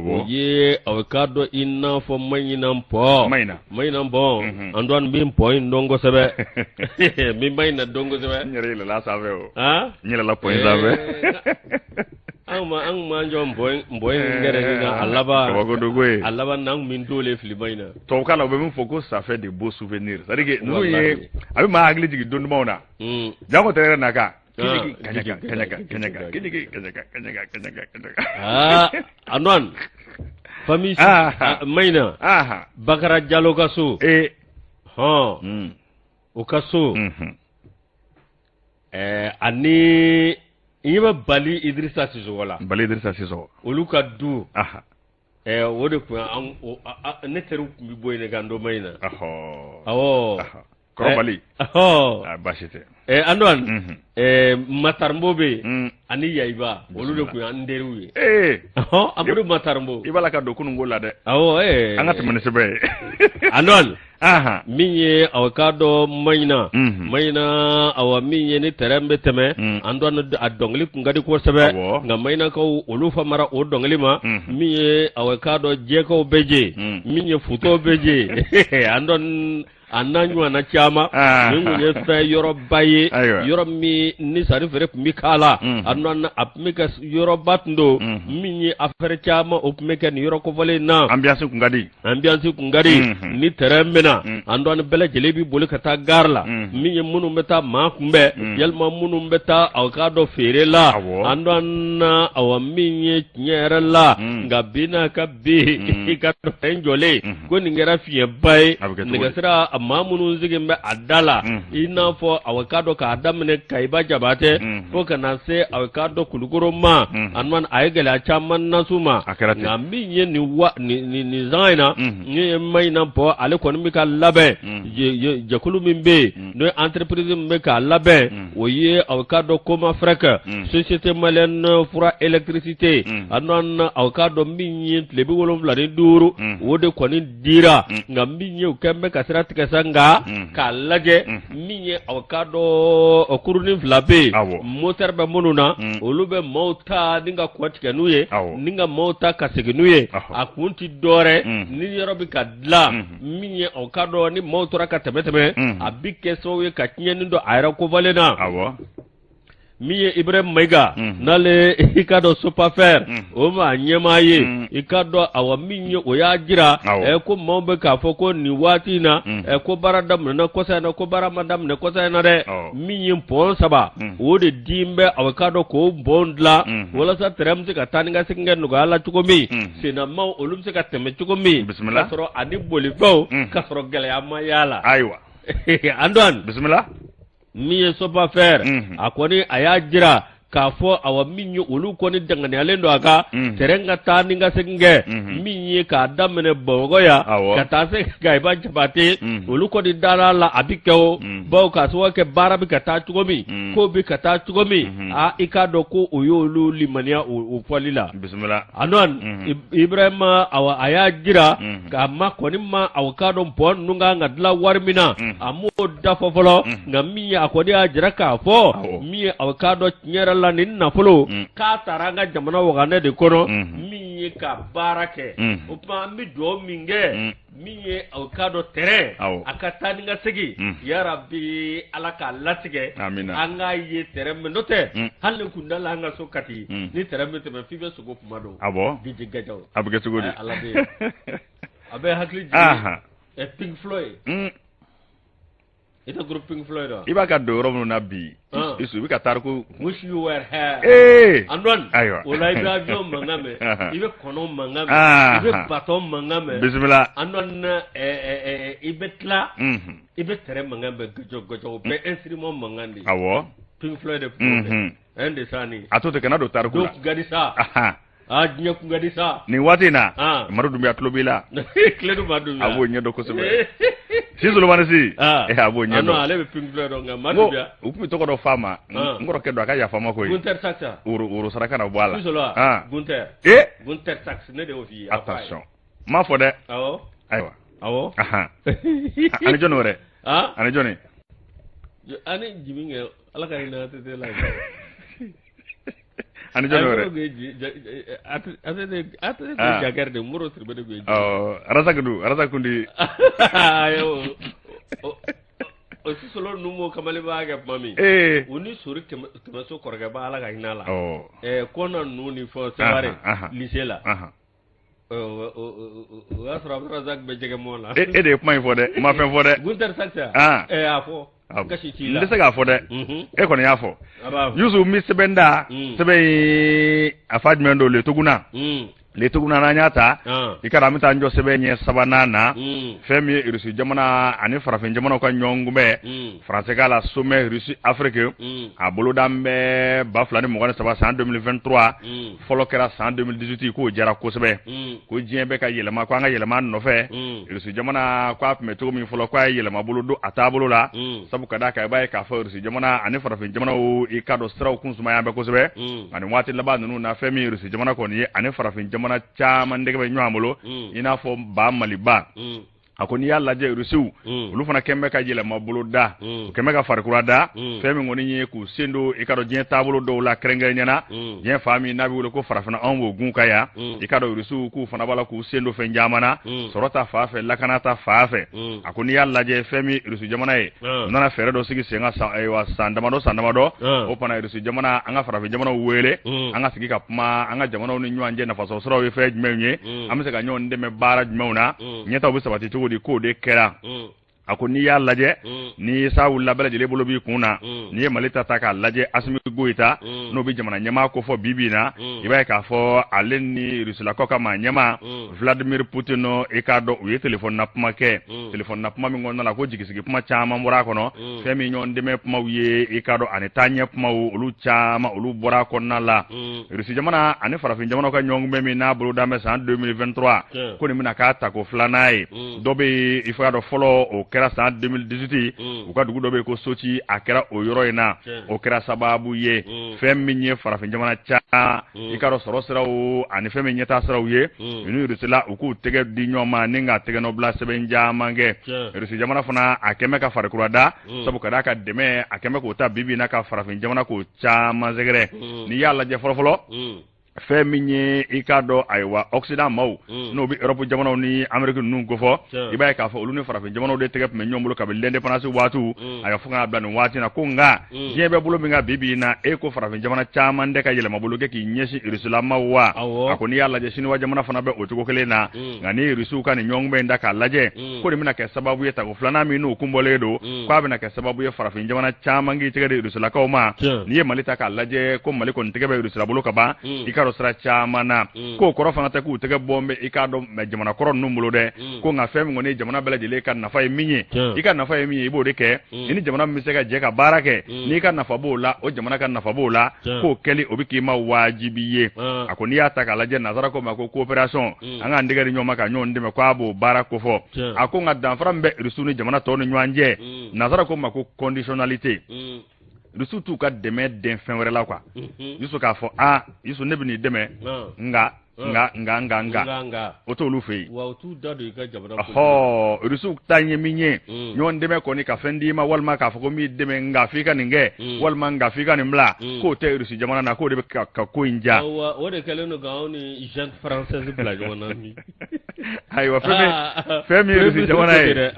O ye aw k'a dɔn i n'a fɔ Maɲina npɔn. Maɲina npɔn, an dɔn bɛ npɔn in dɔn kosɛbɛ, n bɛ Maɲina dɔn kosɛbɛ. N yɛrɛ yɛlɛla sanfɛ o. N yɛlɛla pɔn in sanfɛ. An m'an jɔ npɔn in kɛrɛ na, a laban. Kabako don koyi. A laban na, an tun bɛ t'o fili Maɲina. Tubabukan na, u bɛ min fɔ ko ça fait de beaux souvenirs, c'est à dire que ninnu ye, a bɛ maa hakili jigin don dumanw na. Janko tɛ yɛrɛ na kan. Kɛɲɛka kɛɲɛka kɛɲɛka kɛɲɛka kɛɲɛka kɛɲɛka kɛɲɛka kɛɲɛka. Aa, Antoine, famille Maɲina. Bakara Jalo ka so. Hɔn. O ka so. Ɛɛ, ani i ɲɛ bɛ Bali Idirisa Sisɔkɔ la. Bali Idirisa Sisɔkɔ. Olu ka du. Ɛɛ, o de tun an ne teriw tun bɛ bɔ yen ka n don Maɲina. Awɔ. Kɔrɔ Bali. Baasi tɛ. Ɛɛ, Antoine, Matarinbo bɛ yen ani Yayiba, olu de tun y'an teriw ye. Ee. Amadu Matarinbo. I b'a la ka don kununko la dɛ. Awɔ. An ka tɛmɛ ni sɛbɛn ye. Antoine. Min ye aw k'a dɔn Maɲina, Maɲina, awa min ye ni tɛrɛn bɛ tɛmɛ, an dɔn a dɔnkili tun ka di kosɛbɛ, nka Maɲinakaw olu famara o dɔnkili ma. Min ye aw k'a dɔn jɛkaw bɛ je, min ye futow bɛ je, an dɔn a n'a ɲɔgɔnna caman. Nin tun ye fɛn yɔrɔba ye, yɔrɔ min ni sanni feere tun bɛ k'a la. A nɔ a tun bɛ kɛ yɔrɔba tun don, min ye affaire caman o tun bɛ kɛ nin yɔrɔ kofɔlen in na. Ambiance tun ka di. Ambiance tun ka di. Ni tɛrɛn bɛ na, an dɔn bɛɛ lajɛlen bɛ boli ka taa gare la. Min ye minnu bɛ taa maa kunbɛn, yalima minnu bɛ taa aw k'a dɔn feere la, an dɔn awa min ye tiɲɛ yɛrɛ la. Nka bi n'a ka bi, i ka tɛrɛn jɔlen ko nin kɛra fiɲɛba ye. Nɛgɛsira maa minnu sigilen bɛ a da la, i n'a fɔ aw k'a dɔn k'a daminɛ Kayiba Jabatɛ fo ka na se aw k'a dɔn Kulukoro ma, a ye gɛlɛya caman nas'u ma. Nka min ye nin wa nin sanga in na, min ye Maɲina pɔn, ale kɔni bɛ ka labɛn. Jɛkulu min bɛ yen, n'o ye entreprise min bɛ k'a labɛn, o ye aw k'a dɔn Comafrec, Société malienne fura électricité. A nɔ aw k'a dɔn min ye tile 75, o de kɔni dira. Nka min ye u kɛlen bɛ ka sira tigɛ sa, nka k'a lajɛ min ye aw k'a dɔn kurunin fila bɛ yen, moteur bɛ minnu na, olu bɛ maaw ta ni ka kɔ tigɛ n'u ye, ni ka maaw ta ka segin n'u ye. A kun tɛ dɔwɛrɛ, ni yɔrɔ bɛ ka dilan, min ye aw k'a dɔn ni maaw tora ka tɛmɛ tɛmɛ, a bɛ kɛ sababu ye ka tiɲɛni don a yɛrɛ kofɔlen na. Min ye Ibrahim Mayiga, n'ale i k'a dɔn Sopafer, o maa ɲɛmaa ye, i k'a dɔn awa min ye o y'a jira ko maaw bɛ k'a fɔ ko nin waati in na ko baara daminɛna kɔsa in na, ko baara ma daminɛ kɔsa in na dɛ. Min ye pɔn saba, o de din bɛ aw k'a dɔn k'o pɔn dilan walasa tɛrɛn bɛ se ka taa ni ka segin kɛ nɔgɔya la cogo min, sennamaw olu bɛ se ka tɛmɛ cogo min, ka sɔrɔ ani bolifɛnw, ka sɔrɔ gɛlɛya ma y'a la. Ayiwa. Antoine. Bisimila. Min ye Sopafer, a kɔni a y'a jira k'a fɔ awa min ye olu kɔni danganiyalen don a ka tɛrɛn ka taa ni ka segin kɛ, min ye k'a daminɛ Bamakɔ yan ka taa se Kayiba Jabate, olu kɔni dara la a bɛ kɛ o, bawo k'a sababu kɛ baara bɛ ka taa cogo min, ko bɛ ka taa cogo min, aa i k'a dɔn ko o y'olu limaniya o fɔli la. Bisimila. Antoine, Ibrahima awa a y'a jira k'a ma kɔni ma aw k'a dɔn pɔn ninnu kan ka dilan wari min na, a m'o da fɔ fɔlɔ. Nka min ye a kɔni y'a jira k'a fɔ min ye aw k'a dɔn tiɲɛ yɛrɛ la, nin nafolo k'a taara an ka jamana waganɛ de kɔnɔ, min ye ye ka baara kɛ. O tuma an bɛ dugawu min kɛ, min ye o k'a dɔn tɛrɛn a ka taa ni ka segin, yarabi Ala k'a latigɛ, an k'a ye tɛrɛn min n'o tɛ hali ni kun dala an ka so Kati ni tɛrɛn bɛ tɛmɛ f'i bɛ sogo kuma dɔn. Awɔ. DJ Gajaw. A bɛ kɛ cogo di? Ala bɛ a bɛ hakili jigin Pink Floyd. I tɛ groupe Pink Floyd dɔn? I b'a ka don yɔrɔ minnu na bi, Isu, i bɛ ka tariku. Wish you were here. Ee. Antoine. Ayiwa. O la i bɛ avion mankan mɛn. I bɛ kɔnɔw mankan mɛn. I bɛ bateau mankan mɛn. Bisimila. Antoine, i bɛ tila. I bɛ tɛrɛn mankan mɛn gɔjɔ gɔjɔ, o bɛɛ instrument mankan de ye. Awɔ. Pink Floyd de tun b'o kɛ. Un de sa ni. A to ten, kana don tariku la. Don kun ka di sa. Aa, diɲɛ kun ka di sa. Nin waati in na, Madu Dunbiya tulo b'i la. Tiledu Madu Dunbiya. A b'o ɲɛdɔn kosɛbɛ. Si Solomani si. A b'o ɲɛdɔn. Non, ale bɛ Pink Floyd dɔn nka Madu Dunbiya. U tun bɛ tɔgɔ dɔ f'a ma. N kɔrɔkɛ don, a ka yafa n ma koyi. Gunter Sachs. Woro woro saraka na bɔ a la. Si Solo wa? Gunter. Ee. Gunter Sachs, ne de y'o f'i ye. Attention. N m'a fɔ dɛ. Awɔ. Ayiwa. Awɔ. Ani jɔnni wɛrɛ? Ani jɔnni? Ani Jimi kɛ, Ala ka hinɛ ATT la. Ani jɔnni wɛrɛ? ATT kun jakɛri de, Moro Sidibe de kun ye. Arasa don, Arasa Kundi. O si Solo ninnu m'o kamalenbaya kɛ tuma min, u ni Sori Kɛmɛso kɔrɔkɛ ba, Ala ka hinɛ a la, Kɔnɔ ninnu ni fɔ Seware lycée la. O y'a sɔrɔ Abdul bɛ jɛgɛ mɔ la. E de ye kuma in fɔ dɛ, n ma fɛn fɔ dɛ. Gunter Sachs. A fɔ. Kasi t'i la. N tɛ se k'a fɔ dɛ. E kɔni y'a fɔ. Yusu, n bɛ sɛbɛn da. Sɛbɛn in a fa jumɛn don? Letoguna. Letoguna n'an y'a ta, i ka an bɛ taa n jɔ sɛbɛn ɲɛ sabanan na. Fɛn min ye Irisi jamana ani farafin jamanaw ka ɲɔgɔn kunbɛn, faransɛkan la sommet Russie Afrique, a boloda bɛ 2023 san 2023. Fɔlɔ kɛra san 2018, k'o jara kosɛbɛ, ko diɲɛ bɛ ka yɛlɛma, ko an ka yɛlɛma nɔfɛ. Irisi jamana ko a tun bɛ cogo min fɔlɔ, k'a ye yɛlɛma bolo don a taabolo la, sabu ka d'a kan i b'a ye k'a fɔ Irisi jamana ani farafin jamanaw, i ka dɔn siraw kun sumaya bɛ kosɛbɛ. Ani waati laban ninnu na, fɛn min Irisi jamana kɔni ye ani farafin jamana caman dɛgɛ bɛ ɲɔgɔn bolo, i n'a fɔ ba Maliba. A ko n'i y'a lajɛ, Irisiw olu fana kɛn bɛ ka yɛlɛma bolo da, u kɛn bɛ ka farikura da. Fɛn min kɔni ye k'u sen don i ka dɔn diɲɛ taabolo dɔw la, kɛrɛnkɛrɛnya na diɲɛ fan min n'a bɛ wele ko farafinna, anw b'o gun ka yan. I ka dɔn Irisiw k'u fana b'a la k'u sen don fɛn caman na, sɔrɔ ta fan fɛ, lakana ta fan fɛ. A ko n'i y'a lajɛ, fɛn min Irisi jamana ye, u nana fɛɛrɛ dɔ sigi sen kan san, ayiwa, san damadɔ san damadɔ. O fana Irisi jamana, an ka farafin jamanaw wele, an ka sigi ka kuma an ka jamanaw ni ɲɔgɔn cɛ, nafasɔrɔ siraw ye fɛn jumɛnw ye, an bɛ se ka ɲɔgɔn dɛmɛ baara jumɛnw na, ɲɛtaaw bɛ sabati cogo di, k'o de kɛra. A ko n'i y'a lajɛ, ni sa wulila bɛɛ lajɛlen bolo b'i kun na. N'i ye Mali ta k'a lajɛ, Asimi Goyita, n'o bɛ jamana ɲɛmaa ko fɔ bi bi in na, i b'a ye k'a fɔ ale ni Rusilakaw ka maa ɲɛmaa Vladimir Putin, i k'a dɔn u ye telefɔni na kuma kɛ, telefɔni na kuma min kɔnɔna la ko jigisigi kuma caman bɔra a kɔnɔ. Fɛn min ɲɔgɔn dɛmɛ kumaw ye, i k'a dɔn ani taaɲɛ kumaw, olu caman olu bɔra a kɔnɔna la. Rusi jamana ani farafin jamanaw ka ɲɔgɔnkunbɛn min n'a boloda bɛ san 2023, ko nin bɛna k'a tako filanan ye. Dɔ bɛ yen, i fɔ y'a dɔn fɔlɔ o kɛra san 2018, u ka dugu dɔ bɛ yen ko Soci, a kɛra o yɔrɔ in na. O kɛra sababu ye fɛn min ye farafin jamana caman, i k'a dɔn sɔrɔ siraw ani fɛn min ɲɛtaa siraw ye, u ni Rusila u k'u tɛgɛ di ɲɔgɔn ma ni ka tɛgɛnɔbila sɛbɛn caman kɛ. Rusi jamana fana a kɛn bɛ ka farikura da, sabu ka d'a ka dɛmɛ a kɛn bɛ k'o ta bi bi in na ka farafin jamana k'o caman sɛgɛrɛ. N'i y'a lajɛ fɔlɔfɔlɔ, fɛn min ye i k'a dɔn, ayiwa, Occident maaw, n'o bɛ Europe jamanaw ni Amérique ninnu kofɔ, i b'a ye k'a fɔ olu ni farafin jamanaw de tɛgɛ tun bɛ ɲɔgɔn bolo kabini l'indépendance waatiw, ayiwa, fo ka n'a bila nin waati na. Ko nka diɲɛ bɛ bolo min kan bi bi in na, e ko farafin jamana caman tɛ ka yɛlɛma bolo kɛ k'i ɲɛsin Rusila ma wa? A ko n'i y'a lajɛ, Siniwa jamana fana bɛ o cogo kelen na. Nka ni Rusiw ka nin ɲɔgɔnkunbɛn in da k'a lajɛ, ko nin bɛna kɛ sababu ye, tako filanan min n'o kunbɔlen don, k'a bɛna kɛ sababu ye farafin jamana caman k'i tɛgɛ di Rusilakaw ma. N'i ye Mali ta k'a lajɛ, ko Mali kɔni tɛgɛ bɛ Rusila bolo ka ban, i k'a dɔn sira caman na. K'o kɔrɔ fana tɛ k'u tɛgɛ bɔ bɛ i k'a dɔn jamana kɔrɔ ninnu bolo dɛ. Ko nka fɛn min kɔni ye jamana bɛɛ lajɛlen ka nafa ye min ye, i ka nafa ye min ye, i b'o de kɛ. I ni jamana min bɛ se ka jɛ ka baara kɛ, n'i ka nafa b'o la, o jamana ka nafa b'o la, k'o kɛli o bɛ k'i ma wajibi ye. A ko n'i y'a ta k'a lajɛ, nansara ko ma ko coopération, an k'an tɛgɛ di ɲɔgɔn ma ka ɲɔgɔn dɛmɛ, k'a b'o baara kofɔ. A ko nka danfara min bɛ Irisiw ni jamana tɔw ni ɲɔgɔn cɛ, nansara ko ma ko conditionnalité. Rusiw t'u ka dɛmɛ dɛn fɛn wɛrɛ la quoi. Yusu k'a fɔ aa Yusu ne bɛ n'i dɛmɛ, nka nka nka nka nka o t'olu fɛ yen. Wa u t'u da don i ka jamana ko. Ɔhɔ, Rusiw ta ye min ye, ɲɔgɔn dɛmɛ kɔni ka fɛn d'i ma walima k'a fɔ ko n b'i dɛmɛ nka f'i ka nin kɛ, walima nka f'i ka nin bila, k'o tɛ Rusi jamana na, k'o de bɛ ka ko in diya. O de kɛlen don k'anw ni junte française bila ɲɔgɔn na. Ayiwa, fɛn min ye Rusi jamana ye,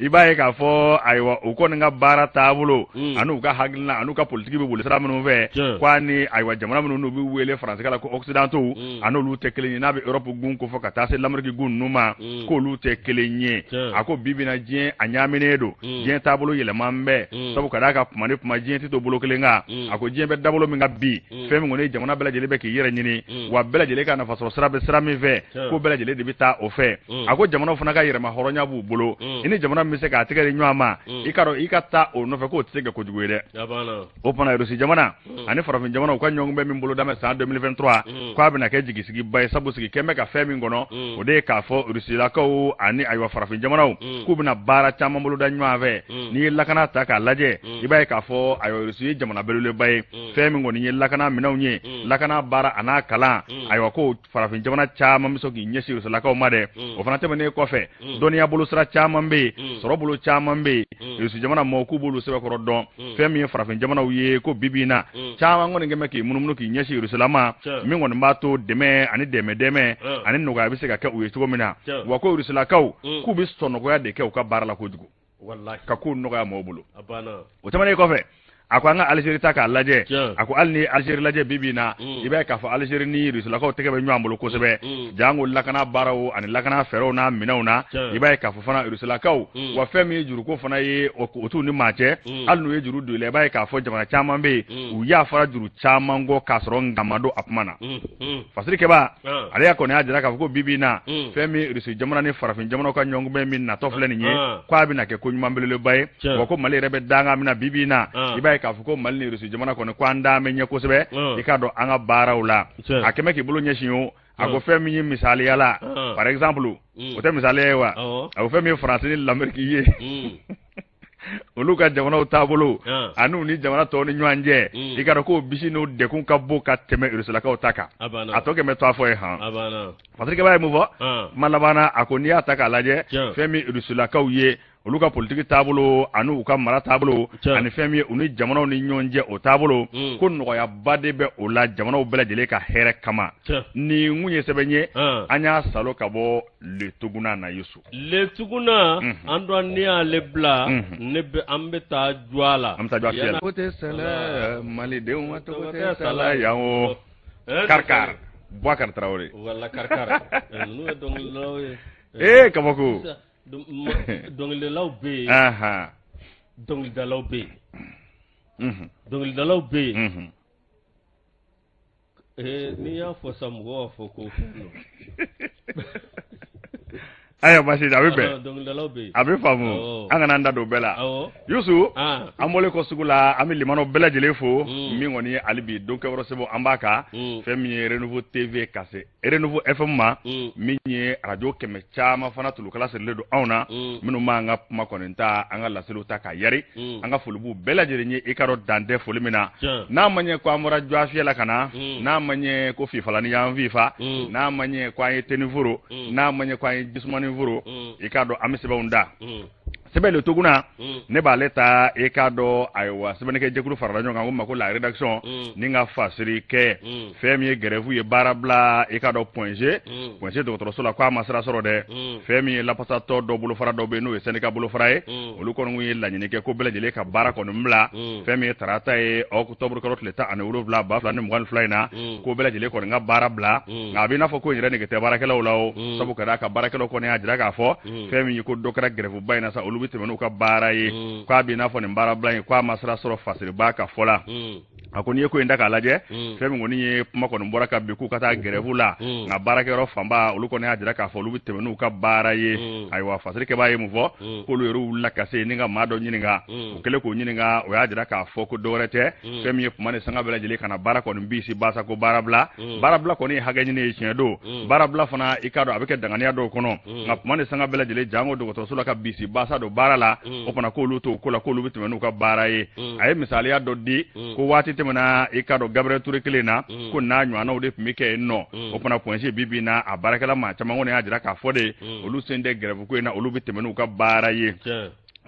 i b'a ye k'a fɔ ayiwa u kɔni ka baara taabolo an'u ka hakilina an'u ka politiki bɛ boli sira minnu fɛ, k'a ni ayiwa jamana minnu n'u bɛ wele faransikan la ko occidentaux, an'olu tɛ kelen ye. N'a bɛ Europe gun ko fɔ ka taa se l'Amérique gun ninnu ma, k'olu tɛ kelen ye. A ko bi bi na diɲɛ a ɲaaminen don, diɲɛ taabolo yɛlɛman bɛ, sabu ka d'a kan kuma ni kuma diɲɛ tɛ to bolo kelen kan. A ko diɲɛ bɛ dabolo min kan bi, fɛn min kɔni jamana bɛɛ lajɛlen bɛ k'i yɛrɛ ɲini, wa bɛɛ lajɛlen ka nafasɔrɔ sira bɛ sira min fɛ, ko bɛɛ lajɛlen de bɛ taa o fɛ. A ko jamanaw fana ka yɛrɛma hɔrɔnya b'u bolo, i ni jamana min bɛ se k'a tɛgɛ di ɲɔgɔn ma, i ka dɔn i ka taa o nɔfɛ, k'o tɛ se ka kojugu ye dɛ. O fana Rusi jamana ani farafin jamana u ka ɲɔgɔnbɛn min boloda bɛ san 2023, k'a bɛna kɛ jigisigiba ye, sabu sigi kɛn bɛ ka fɛn min kɔnɔ, o de ye k'a fɔ Rusilakaw ani ayiwa farafin jamanaw k'u bɛna baara caman boloda ɲɔgɔn fɛ. N'i ye lakana ta k'a lajɛ, i b'a ye k'a fɔ ayiwa Rusi ye jamana belebeleba ye. Fɛn min kɔni ye lakana minɛnw ye, lakana baara a n'a kalan, ayiwa ko farafin jamana caman bɛ sɔn k'i ɲɛsin rusilakaw ma dɛ. O fana tɛmɛnen kɔfɛ, dɔnniya bolo sira caman bɛ yen, sɔrɔ bolo caman bɛ yen, rusi jamana mɔgɔw k'u b'olu sɛbɛkɔrɔ dɔn. Fɛn min ye farafin jamanaw ye, ko bi bi in na caman kɔni kɛn bɛ k'i munumunu k'i ɲɛsin rusila ma, min kɔni b'a to dɛmɛ ani dɛmɛ dɛmɛ ani nɔgɔya bɛ se ka kɛ u ye cogo min na. Wa ko rusilakaw k'u bɛ sɔnnɔgɔya de kɛ u ka baara la kojugu, ka kow nɔgɔya mɔgɔw bolo. O tɛmɛnen kɔfɛ, a ko an ka Alizeri ta k'a lajɛ. A ko hali ni Alizeri lajɛ bi bi in na, i b'a ye k'a fɔ Alizeri ni rusilakaw tɛgɛ bɛ ɲɔgɔn bolo kosɛbɛ, janko lakana baaraw ani lakana fɛɛrɛw n'a minɛnw na. I b'a ye k'a fɔ fana rusilakaw, wa fɛn min ye juruko fana ye, o t'u ni maa cɛ. Hali n'u ye juru don i la, i b'a ye k'a fɔ jamana caman bɛ yen, u yafara juru caman kɔ k'a sɔrɔ nka ma don a kuma na. Fasirikɛba ale y'a kɔni y'a jira k'a fɔ ko bi bi in na, fɛn min Rusi jamana ni farafin jamanaw ka ɲɔgɔnkunbɛn min natɔ filɛ nin ye, k'a bɛna kɛ ko ɲuman belebeleba ye. Wa ko Mali yɛrɛ bɛ danga min na bi bi in na, i b'a ye k'a fɔ ko Mali ni Rusi jamana kɔni ko an dan bɛ ɲɛ kosɛbɛ, i k'a dɔn an ka baaraw la. A kɛmɛ k'i bolo ɲɛsin o, a ko fɛn min ye misaliya la, par exemple, o tɛ misaliya ye wa, a ko fɛn min ye Faransi ni l'Amérique ye, olu ka jamanaw taabolo an'u ni jamana tɔw ni ɲɔgɔn cɛ, i k'a dɔn k'o bisi n'o degun ka bon ka tɛmɛ rusilakaw ta kan. A tɔ kɛmɛ to a fɔ ye han. Fasirikɛba ye mun fɔ kuma laban na? A ko n'i y'a ta k'a lajɛ, fɛn min rusilakaw ye, olu ka politiki taabolo ani u ka mara taabolo ani fɛn min ye u ni jamanaw ni ɲɔgɔn cɛ o taabolo, ko nɔgɔyaba de bɛ o la jamanaw bɛɛ lajɛlen ka hɛrɛ kama. Nin kun ye sɛbɛn ye, an y'a salo ka bɔ Le Tuguna na, Yusu. Le Tuguna, an dɔn ne y'ale bila, ne bɛ an bɛ taa jɔ a la. An bɛ taa jɔ a fiyɛ la. Ko tɛ sala malidenw ka tɔgɔ tɛ sala yan o. Karikari Boubacar Traoré. Wala Karikari. Ninnu ye dɔnkilidalaw ye. Ee kabako. Dɔnkilidalaw bɛ yen. Dɔnkilidalaw bɛ yen. Dɔnkilidalaw bɛ yen. N'i y'a fɔ sa, mɔgɔw b'a fɔ ko fɛn don. Ayiwa, basi a bɛ bɛn. Dɔnkilidalaw bɛ yen. A bɛ faamu, an kana an da don bɛɛ la. Yusu, an bɔlen kɔ sugu la, an bɛ limanaw bɛɛ lajɛlen fo. Min kɔni ye hali bi don kɛyɔrɔ sɛbɛn an b'a kan, fɛn min ye Renouveau TV ka se Renouveau FM ma, min ye arajo kɛmɛ caman fana tulukala sirilen don anw na, minnu b'an ka kuma kɔni ta, an ka laseliw ta k'a yari. An ka foli b'u bɛɛ lajɛlen ye, i ka dɔn dan tɛ foli min na. N'a ma ɲɛ ko an bɔra jɔafiyɛ la ka na, n'a ma ɲɛ ko fifalani y'an fifa, n'a ma ɲɛ ko an ye tenin foro, n'a ma ɲɛ ko an ye jisumani foro, i k'a dɔn an bɛ sɛbɛnw da. Sɛbɛn Le Tuguna, ne b'ale ta, i k'a dɔn ayiwa sɛbɛnnikɛ jɛkulu farala ɲɔgɔn kan ko ma ko la rédaction, ni ka fasiri kɛ fɛn min ye grève ye, baara bila, i k'a dɔn Point G, Point G dɔgɔtɔrɔso la, k'a ma sira sɔrɔ dɛ. Fɛn min ye lafasatɔ dɔ bolofara dɔ bɛ yen, n'o ye syndicat bolofara ye, olu kɔni ye laɲini kɛ ko bɛɛ lajɛlen ka baara kɔni bila. Fɛn min ye tarata ye, octobre kalo tile 17 2022 in na, ko bɛɛ lajɛlen kɔni ka baara bila. Nka a bɛ i n'a fɔ ko in yɛrɛ nege tɛ baarakɛlaw la o, sabu ka d'a kan baarakɛlaw kɔni y'a jira k'a fɔ fɛn min ye ko dɔ kɛra grève ba in na sa, olu bɛ tɛmɛ n'u ka baara ye. K'a bɛ i n'a fɔ nin baarabila in k'a ma sira sɔrɔ fasiriba ka fɔ la. A ko n'i ye ko in ta k'a lajɛ, fɛn min kɔni ye kuma kɔni bɔra ka bin k'u ka taa grève la, nka baarakɛyɔrɔ fanba olu kɔni y'a jira k'a fɔ olu bɛ tɛmɛ n'u ka baara ye. Ayiwa, fasirikɛbaa ye mun fɔ? K'olu yɛrɛ wulila ka se ni ka maa dɔ ɲininka. U kɛlen k'o ɲininka, o y'a jira k'a fɔ ko dɔwɛrɛ tɛ, fɛn min ye kuma ni sanga bɛɛ lajɛlen ka na baara kɔni bisi basa ko baarabila. Baarabila kɔni ye hakɛ ɲini ye, tiɲɛ don. Baarabila fana, i k'a dɔn, a bɛ kɛ danganiya dɔw kɔnɔ, nka kuma ni sanga bɛɛ lajɛlen, janko dɔgɔtɔrɔso la, ka bisi basa don baara la, o fana k'olu t'o ko la, k'olu bɛ tɛmɛ n'u ka baara ye. A ye misaliya dɔ di ko waati tɛmɛna, i k'a dɔn, Gabriel Touré kelen na, ko n'a ɲɔgɔnnaw de tun bɛ kɛ yen nɔ. O fana Point G, bi bi in na, a baarakɛla maa caman kɔni y'a jira k'a fɔ de olu sen tɛ grève ko in na, olu bɛ tɛmɛ n'u ka baara ye.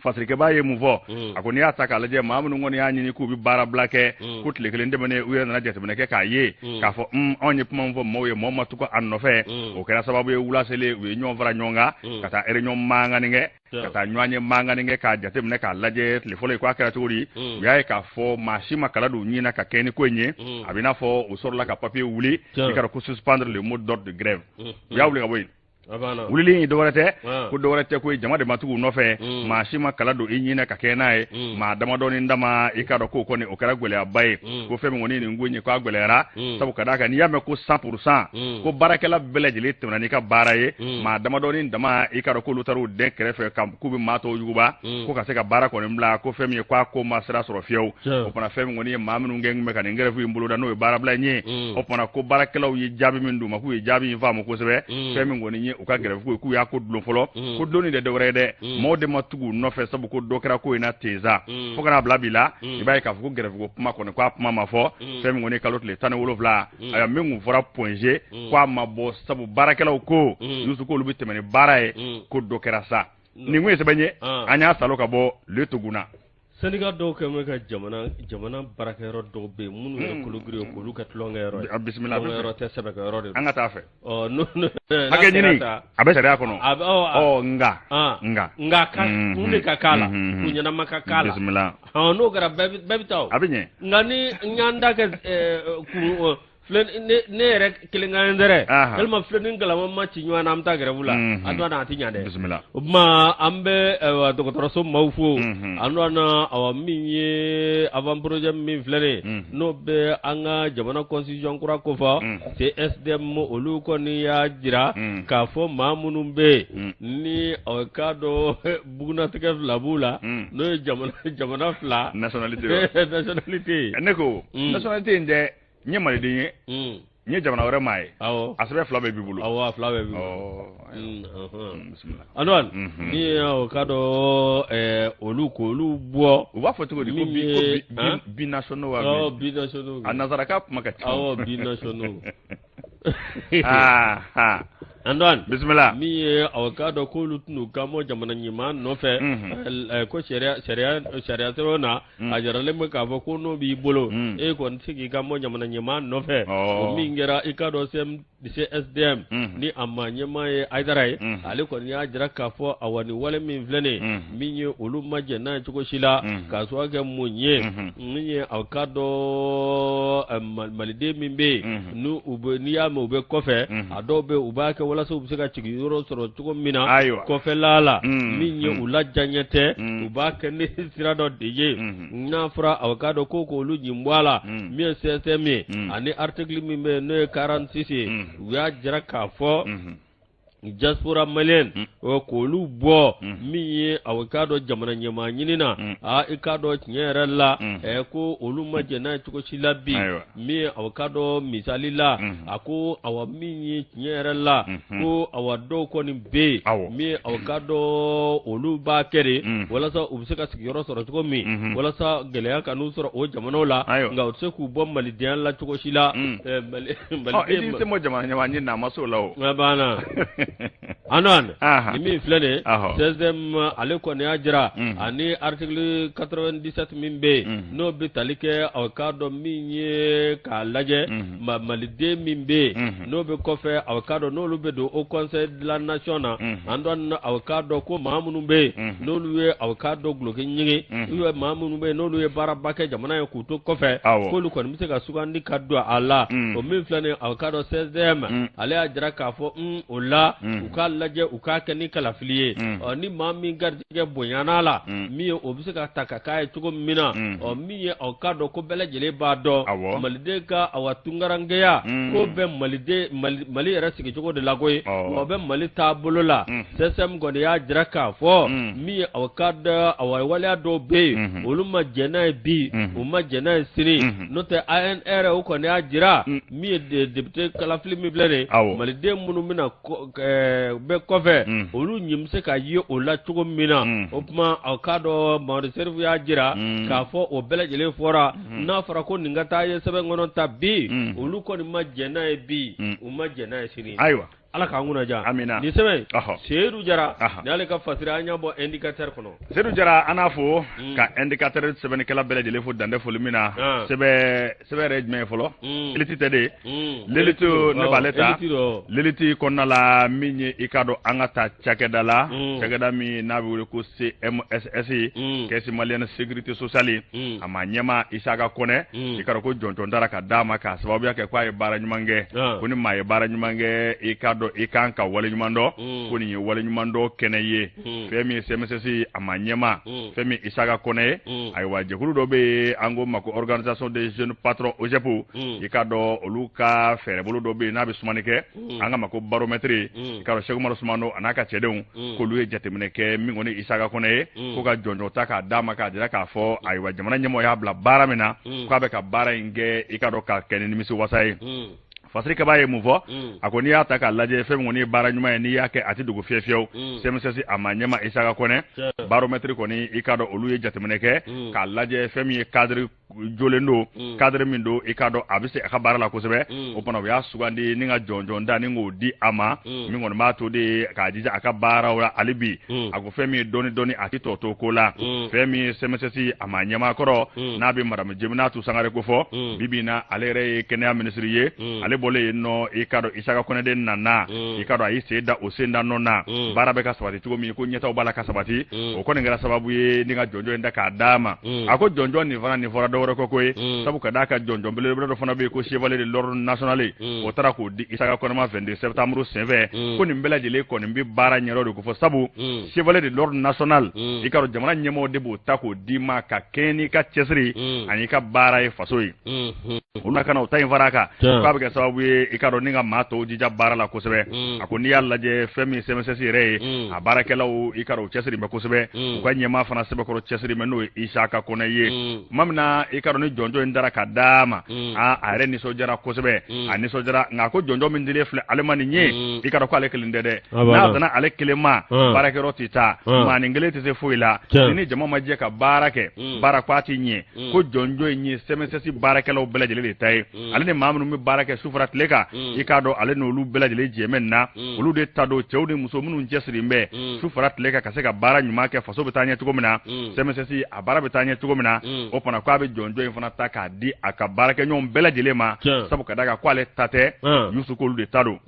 Fasirikɛbaa ye mun fɔ? A ko n'i y'a ta k'a lajɛ, maa minnu kɔni y'a ɲini k'u bɛ baarabila kɛ, ko tile kelen tɛmɛnen, u yɛrɛ nana jateminɛ kɛ k'a ye k'a fɔ anw ye kuma min fɔ maaw ye, maaw ma tugu a nɔfɛ. O kɛra sababu ye, wula selen, u ye ɲɔgɔn fara ɲɔgɔn kan ka taa réunion mankannin kɛ, ka taa ɲɔgɔn ye mankannin kɛ k'a jateminɛ k'a lajɛ tile fɔlɔ ye ko a kɛra cogo di. U y'a ye k'a fɔ maa si ma kala don u ɲin na ka kɛ ni ko in ye. A bɛ i n'a fɔ u sɔrɔla ka papier wuli, i k'a dɔn ko suspendre le mot d'ordre de grève, u y'a wuli ka bɔ yen. Wulili in dɔwɛrɛ tɛ, ko dɔwɛrɛ tɛ, ko jama de ma tugu u nɔfɛ, maa si ma kala don i ɲin na ka kɛ n'a ye, maa damadɔni dama. I k'a dɔn k'o kɔni o kɛra gɛlɛyaba ye, ko fɛn min kɔni nin ko in ye, k'a gɛlɛyara, sabu ka d'a kan n'i y'a mɛn ko 100%, ko baarakɛla bɛɛ lajɛlen tɛmɛna n'i ka baara ye, maa damadɔni dama, i k'a dɔn k'olu taara u dɛn kɛrɛfɛ k'u bɛ maa tɔw yuguba ko ka se ka baara kɔni bila, ko fɛn min ye k'a ko ma sira sɔrɔ fiyewu. O fana, fɛn min kɔni ye maa minnu kɛ bɛ ka nin grève in boloda, n'o ye baarabila in ye, o fana ko baarakɛlaw ye jaabi min d'u ma, k'u ye jaabi in faamu kosɛbɛ. Fɛn min kɔni ye u ka grève ko ye, k'u y'a ko dulon fɔlɔ, ko dulonni tɛ dɔwɛrɛ ye dɛ, maaw de ma tugu u nɔfɛ, sabu ko dɔ kɛra ko in na tensa fo ka n'a bila bi la. I b'a ye k'a fɔ ko grève ko kuma kɔni, k'a kuma ma fɔ. Fɛn min kɔni kalo tile 17, ayiwa, min kun fɔra Point G, k'a ma bɔ, sabu baarakɛlaw ko Yusu k'olu bɛ tɛmɛ ni baara ye, ko dɔ kɛra sa. Nin kun ye sɛbɛn ye an y'a salo ka bɔ Le Togouna. Syndicat dɔw kɛ bɛ ka jamana baarakɛyɔrɔ dɔw bɛ yen minnu yɛrɛ kologiri ye k'olu kɛ tulonkɛyɔrɔ ye. Bisimila. Tulonkɛyɔrɔ tɛ, sɛbɛkɛyɔrɔ de don. An ka taa fɛ. Hakɛ ɲini a bɛ sariya kɔnɔ, nka nka nka ka kun de ka k'a la, kun ɲɛnama ka k'a la. Bisimila. N'o kɛra, bɛɛ bɛ taa. A bɛ ɲɛ. Nka ni n y'an da kɛ kun filɛ, ne yɛrɛ kelen ka intérêt, walima filen ni galama ma ci ɲɔgɔn na, an bɛ taa grève la, a dɔn a tɛ ɲɛ dɛ. Bisimila. O tuma an bɛ dɔgɔtɔrɔso maaw fo. An dɔn, awa, min ye avant projet min filɛ nin ye, n'o bɛ an ka jamana constitution kura kofɔ, CSDM, olu kɔni y'a jira k'a fɔ maa minnu bɛ yen ni o k'a dɔn bugunatigɛ fila b'u la, n'o ye jamana fila nationalité. Nationalité. Ne ko nationalité in tɛ n ye maliden ye, n ye jamana wɛrɛ maa ye. A sɛbɛn fila bɛɛ b'i bolo. Awɔ, a fila bɛɛ b'i bolo. Bisimila. Antoine, ni o k'a dɔn olu k'olu bɔ. U b'a fɔ cogo di ko binationaux wa? Awɔ, binationaux. A nanzarakan kuma ka ca. Awɔ, binationaux. Antoine. Bisimila. Min ye o k'a dɔn k'olu tɛn'u kan bɔ jamana ɲɛmaa nɔfɛ, ko sariya sɛbɛn na, a jiralen bɛ k'a fɔ ko n'o b'i bolo, e kɔni tɛ se k'i kan bɔ jamana ɲɛmaa nɔfɛ. O min kɛra, i k'a dɔn, CSDM ni a maa ɲɛmaa ye Hayidara ye, ale kɔni y'a jira k'a fɔ awa, nin wale min filɛ nin ye, min ye olu ma jɛn n'a ye cogo si la, k'a sababu kɛ mun ye? Min ye a k'a dɔn maliden min bɛ yen, n'u bɛ, n'i y'a mɛn u bɛ kɔfɛ, a dɔw bɛ u b'a kɛ walasa u bɛ se ka sigiyɔrɔ sɔrɔ cogo min na kɔfɛla la, min ye u ladiyaɲɛ tɛ, u b'a kɛ ni sira dɔ de ye. N'a fɔra a k'a dɔn ko k'olu ɲin bɔ a la, min ye CSDM ye, ani article min bɛ yen n'o ye 46 ye, u y'a jira k'a fɔ diaspora malienne k'olu bɔ min ye a k'a dɔn jamana ɲɛmaa ɲini na, aa, i k'a dɔn tiɲɛ yɛrɛ la, ko olu ma jɛn n'a ye cogo si la bi. Min ye a k'a dɔn misali la, a ko awa, min ye tiɲɛ yɛrɛ la, ko awa, dɔw kɔni bɛ yen, min ye a k'a dɔn olu b'a kɛ de walasa u bɛ se ka sigiyɔrɔ sɔrɔ cogo min, walasa gɛlɛya kan'u sɔrɔ o jamanaw la, nka u tɛ se k'u bɔ malidenya la cogo si la. Maliden tɛ bɔ jamana ɲɛmaa ɲini na, a ma s'o la o. A banna. Antoine, ni min filɛ nin ye, CSDM ale kɔni y'a jira, ani article 97 min bɛ yen, n'o bɛ tali kɛ a k'a dɔn min ye k'a lajɛ maliden min bɛ yen n'o bɛ kɔfɛ, a k'a dɔn n'olu bɛ don Haut Conseil de la Nation na. Antoine, a k'a dɔn ko maa minnu bɛ yen n'olu ye a k'a dɔn duloki ɲigin, ou bien maa minnu bɛ yen n'olu ye baaraba kɛ jamana ye k'u to kɔfɛ, k'olu kɔni bɛ se ka sugandi ka don a la. O min filɛ nin ye, a k'a dɔn CSDM ale y'a jira k'a fɔ o la u k'a lajɛ u k'a kɛ ni kalafili ye. Ɔ ni maa min garijɛgɛ bonyana la, min ye o bɛ se ka ta ka k'a ye cogo min na. Ɔ min ye aw k'a dɔn ko bɛɛ lajɛlen b'a dɔn maliden ka awa tunkarankeya ko bɛ maliden mali yɛrɛ sigicogo de la koyi, o bɛ mali taabolo la. CSM kɔni y'a jira k'a fɔ min ye aw k'a dɔn awa waleya dɔw bɛ yen, olu ma jɛn n'a ye bi, u ma jɛn n'a ye sini. N'o tɛ ANR o kɔni y'a jira min ye député kalafili min filɛ nin ye, maliden minnu bɛna bɛ kɔfɛ, olu ɲin bɛ se ka ye o la cogo min na. O tuma aw k'a dɔn Mamadu Serifu y'a jira k'a fɔ o bɛɛ lajɛlen fɔra. N'a fɔra ko nin ka taa ye sɛbɛn kɔnɔ ta bi, olu kɔni ma jɛn n'a ye bi, u ma jɛn n'a ye sini. Ayiwa, Ala k'an kunna diya. Amina. Nin sɛbɛn, Seyidu Jara ni ale ka fasiri, an y'a bɔ Indicateur kɔnɔ. Seyidu Jara, an n'a fo ka Indicateur sɛbɛnnikɛla bɛɛ lajɛlen fo dan tɛ foli min na. Sɛbɛn sɛbɛn yɛrɛ ye jumɛn ye fɔlɔ? Élite tɛ de, L'Élite ne b'ale ta. L'Élite kɔnɔna la, min ye i k'a dɔn an ka taa cakɛda la, cakɛda min n'a bɛ wele ko CMSS, Caisse malienne sécurité sociale, a maa ɲɛmaa Isaka Kɔnɛ, i k'a dɔn ko jɔnjɔn dara ka d'a ma k'a sababuya kɛ k'a ye baara ɲuman kɛ. Ko ni maa ye baara ɲuman kɛ, i k'a dɔn i kan ka waleɲuman dɔn, ko nin ye waleɲuman dɔn kɛnɛ ye. Fɛn min ye CMSS a maa ɲɛmaa, fɛn min Isaka Kɔnɛ ye, ayiwa, jɛkulu dɔ bɛ yen an k'o ma ko Organisation des jeunes patrons OJEP, i k'a dɔn olu ka fɛɛrɛbolo dɔ bɛ yen n'a bɛ sumani kɛ, an k'a ma ko baromètre. I k'a dɔn Sɛki Umaru Sumano a n'a ka cɛdenw, k'olu ye jateminɛ kɛ min kɔni Isaka Kɔnɛ ye, ko ka jɔnjɔn ta k'a d'a ma k'a jira k'a fɔ ayiwa jamana ɲɛmɔgɔ y'a bila baara min na, k'a bɛ ka baara in kɛ, i k'a dɔn ka kɛ ni nimisi wasa ye. Fasiri kɛbaa ye mun fɔ? A ko n'i y'a ta k'a lajɛ, fɛn min kɔni ye baara ɲuman ye, n'i y'a kɛ a tɛ dogo fiyewu fiyewu. CMSS a maa ɲɛmaa Isaka Kɔnɛ, baromètre kɔni, i k'a dɔn olu ye jateminɛ kɛ k'a lajɛ fɛn min ye cadre jolen don, cadre min don, i k'a dɔn a bɛ se a ka baara la kosɛbɛ. O fana u y'a sugandi ni ka jɔnjɔn da ni k'o di a ma, min kɔni b'a to de k'a jija a ka baaraw la hali bi. A ko fɛn min ye dɔɔni dɔɔni a tɛ tɔ to ko la. Fɛn min ye CMSS a maa ɲɛmaa kɔrɔ, n'a bɛ madame Jeminatu Sangare ko fɔ, bi bi in na ale yɛrɛ ye kɛnɛya minisiri ye. Ale bɔlen yen nɔ, i k'a dɔn Isaka Kɔnɛ de nana, i k'a dɔn a y'i sen da o sen da nɔ na, baara bɛ ka sabati cogo min, ko ɲɛtaaw b'a la ka sabati. O kɔni kɛra sababu ye ni ka jɔnjɔn in da k'a d'a ma. A ko jɔnjɔn nin fana nin fɔra dɔwɛrɛ kɔ ko ye, sabu ka d'a kan jɔnjɔn belebele dɔ fana bɛ yen ko chevalier de l'ordre national, o taara k'o di Isaka Kɔnɛ ma 22 septembre senfɛ. Ko nin bɛɛ lajɛlen kɔni bɛ baara ɲɛdɔn de ko fɔ, sabu chevalier de l'ordre national, i k'a dɔn jamana ɲɛmɔgɔ de b'o ta k'o d'i ma ka kɛɲɛ n'i ka cɛsiri ani i ka baara ye faso ye. Olu kana o ta in fara a kan, k'a bɛ kɛ sababu ye, i k'a dɔn ni ka maa tɔw jija baara la kosɛbɛ. A ko n'i y'a lajɛ, fɛn min CMSS yɛrɛ ye, a baarakɛlaw, i k'a dɔn u cɛsiri bɛ kosɛbɛ, u ka ɲɛmaa fana sɛbɛkɔrɔ cɛsiri bɛ, n'o ye Isaka Kɔnɛ ye. Tuma min na i k'a dɔn ni jɔnjɔn in dara ka d'a ma, aa, a yɛrɛ nisɔndiyara kosɛbɛ, a nisɔndiyara. Nka a ko jɔnjɔn min dilen filɛ ale ma nin ye, i k'a dɔn ko ale kelen tɛ dɛ. N'a danna ale kelen ma, baarakɛyɔrɔ tɛ taa, maanin kelen tɛ se foyi la. Ni jama ma jɛ ka baara kɛ, baara ko a tɛ ɲɛ. Ko jɔnjɔn in ye CMSS baarakɛlaw bɛɛ lajɛlen de ta ye, ale ni maa minnu bɛ baara kɛ su fara tile kan, i k'a dɔn ale n'olu bɛɛ lajɛlen jɛ bɛ nin na. Olu de ta don, cɛw ni muso minnu cɛsirilen bɛ su fara tile kan ka se ka baara ɲuman kɛ, faso bɛ taa ɲɛ cogo min na, CMSS a baara bɛ taa ɲɛ cogo min na. O fana k'a bɛ jɔnjɔn in fana ta k'a di a ka baarakɛɲɔgɔn bɛɛ lajɛlen ma, sabu ka d'a kan ko ale ta tɛ, Yusu, k'olu de ta don.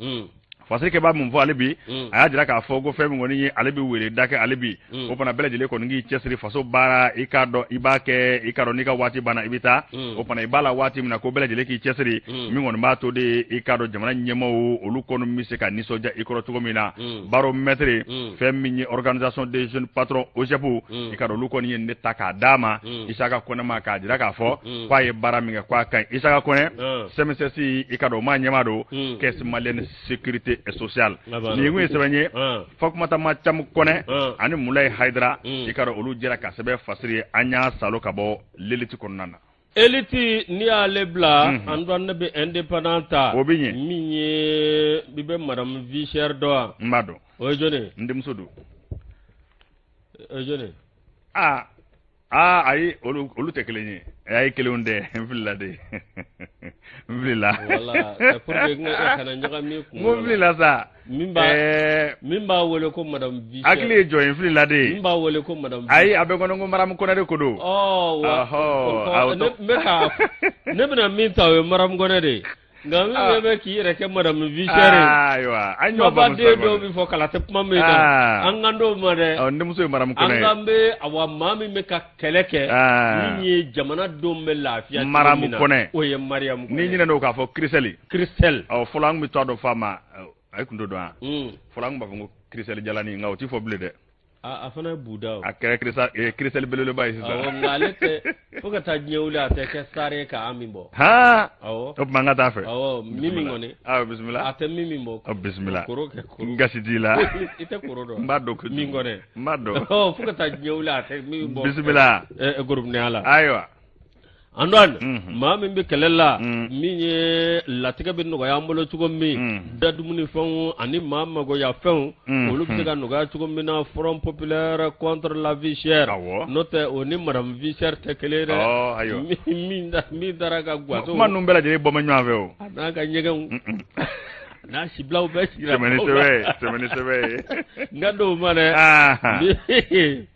Fasiri kɛbaa mun fɔ ale bi? A y'a jira k'a fɔ ko fɛn min kɔni ye, ale bɛ wele da kɛ ale bi, o fana bɛɛ lajɛlen kɔni k'i cɛsiri faso baara. I k'a dɔn i b'a kɛ, i k'a dɔn n'i ka waati banna i bɛ taa, o fana i b'a la waati min na, ko bɛɛ lajɛlen k'i cɛsiri, min kɔni b'a to de, i k'a dɔn jamana ɲɛmaaw olu kɔni bɛ se ka nisɔndiya i kɔrɔ cogo min na. Baromètre, fɛn min ye Organisation des jeunes patrons OJEP, i k'a dɔn olu kɔni ye nin de ta k'a d'a ma, Isaka Kɔnɛ ma, k'a jira k'a fɔ k'a ye baara min kɛ k'a ka ɲi. Isaka Kɔnɛ, CMSS, i k'a dɔn o maa ɲɛmaa don, Caisse malienne sécurité sociale. Nin kun ye sɛbɛn ye, Fatumata Macamu Kɔnɛ ani Mulayi Hayidara, i k'a dɔn olu jɛra ka sɛbɛn fasiri ye. An y'a salo ka bɔ L'Élite kɔnɔna na. Élite, n'i y'ale bila, an dɔn ne bɛ Indépendant ta. O bɛ ɲɛ. Min ye, i bɛ madame Vie Chère dɔn wa? N b'a dɔn. O ye jɔni ye? N denmuso don. O ye jɔni ye? Aa aa, ayi, olu tɛ kelen ye. Ayi, kelenw tɛ, n filila de, n filila. Voilà, c'est pour que n kana ɲagami kun. N ko n filila sa. Min b'a wele ko madame Vie Chère. Hakili ye jɔn ye, n filila de. Min b'a wele ko madame. Ayi, a bɛ kɔnɔ ko Mariam Kɔnɛ de ko don. Ɔ wa, ne bɛ ka ne bɛna min ta, o ye Mariam Kɔnɛ de ye. Nka min ah. bɛ k'i yɛrɛ kɛ madame Vie Chère ye. Ayiwa, an y'o faamu sisan. Dɔw bɛ fɔ kala tɛ kuma min na. Ah. An kan t'o ma dɛ. Ɔ, n denmuso ye Mariam Kɔnɛ ye. An kan bɛ, awa, maa min bɛ ka kɛlɛ kɛ. Ah. Min ye jamanadenw bɛ lafiya cogo min na. Mariam Kɔnɛ. O ye Mariam Kɔnɛ. N'i ɲinɛna o k'a fɔ Kirisɛli. Kirisɛli. Ɔ, fɔlɔ an tun bɛ tɔgɔ dɔ f'a ma. A ye kun t'o dɔn wa? Fɔlɔ an tun b'a fɔ ko kirisɛli jalani, nka o ti fɔ bilen dɛ. A fana ye buda. A kɛra kirisɛli belebeleba ye sisan. Awɔ, nka ale tɛ fo ka taa diɲɛ wuli, a tɛ kɛ star ye k'a min bɔ. Han, awɔ, o tuma an ka taa fɛ. Awɔ, min kɔni. Awɔ, bisimila. A tɛ min bɔ. Ɔ, bisimila. Koro kɛ koro. N gasi t'i la. I tɛ koro dɔn. N b'a dɔn kojugu. Min kɔni. N b'a dɔn. Ɔ, fo ka taa diɲɛ wuli, a tɛ min bɔ. Bisimila. Gorobinɛya la. Ayiwa. Antoine, maa min bɛ kɛlɛ la, min ye latigɛ bɛ nɔgɔya an bolo cogo min, da dumunifɛnw ani maa magoya fɛnw, olu bɛ se ka nɔgɔya cogo min na, Front populaire contre la vie chère, n'o tɛ o ni madame vie chère tɛ kelen ye dɛ. Min taara ka gaso kuma ninnu bɛɛ lajɛlen bɔ ma ɲɔgɔn fɛ o. A n'a ka ɲɛgɛnw n'a sibilaw bɛɛ sigira. Tɛmɛ ni sɛbɛn ye, tɛmɛ ni sɛbɛn ye. N ka don o ma dɛ.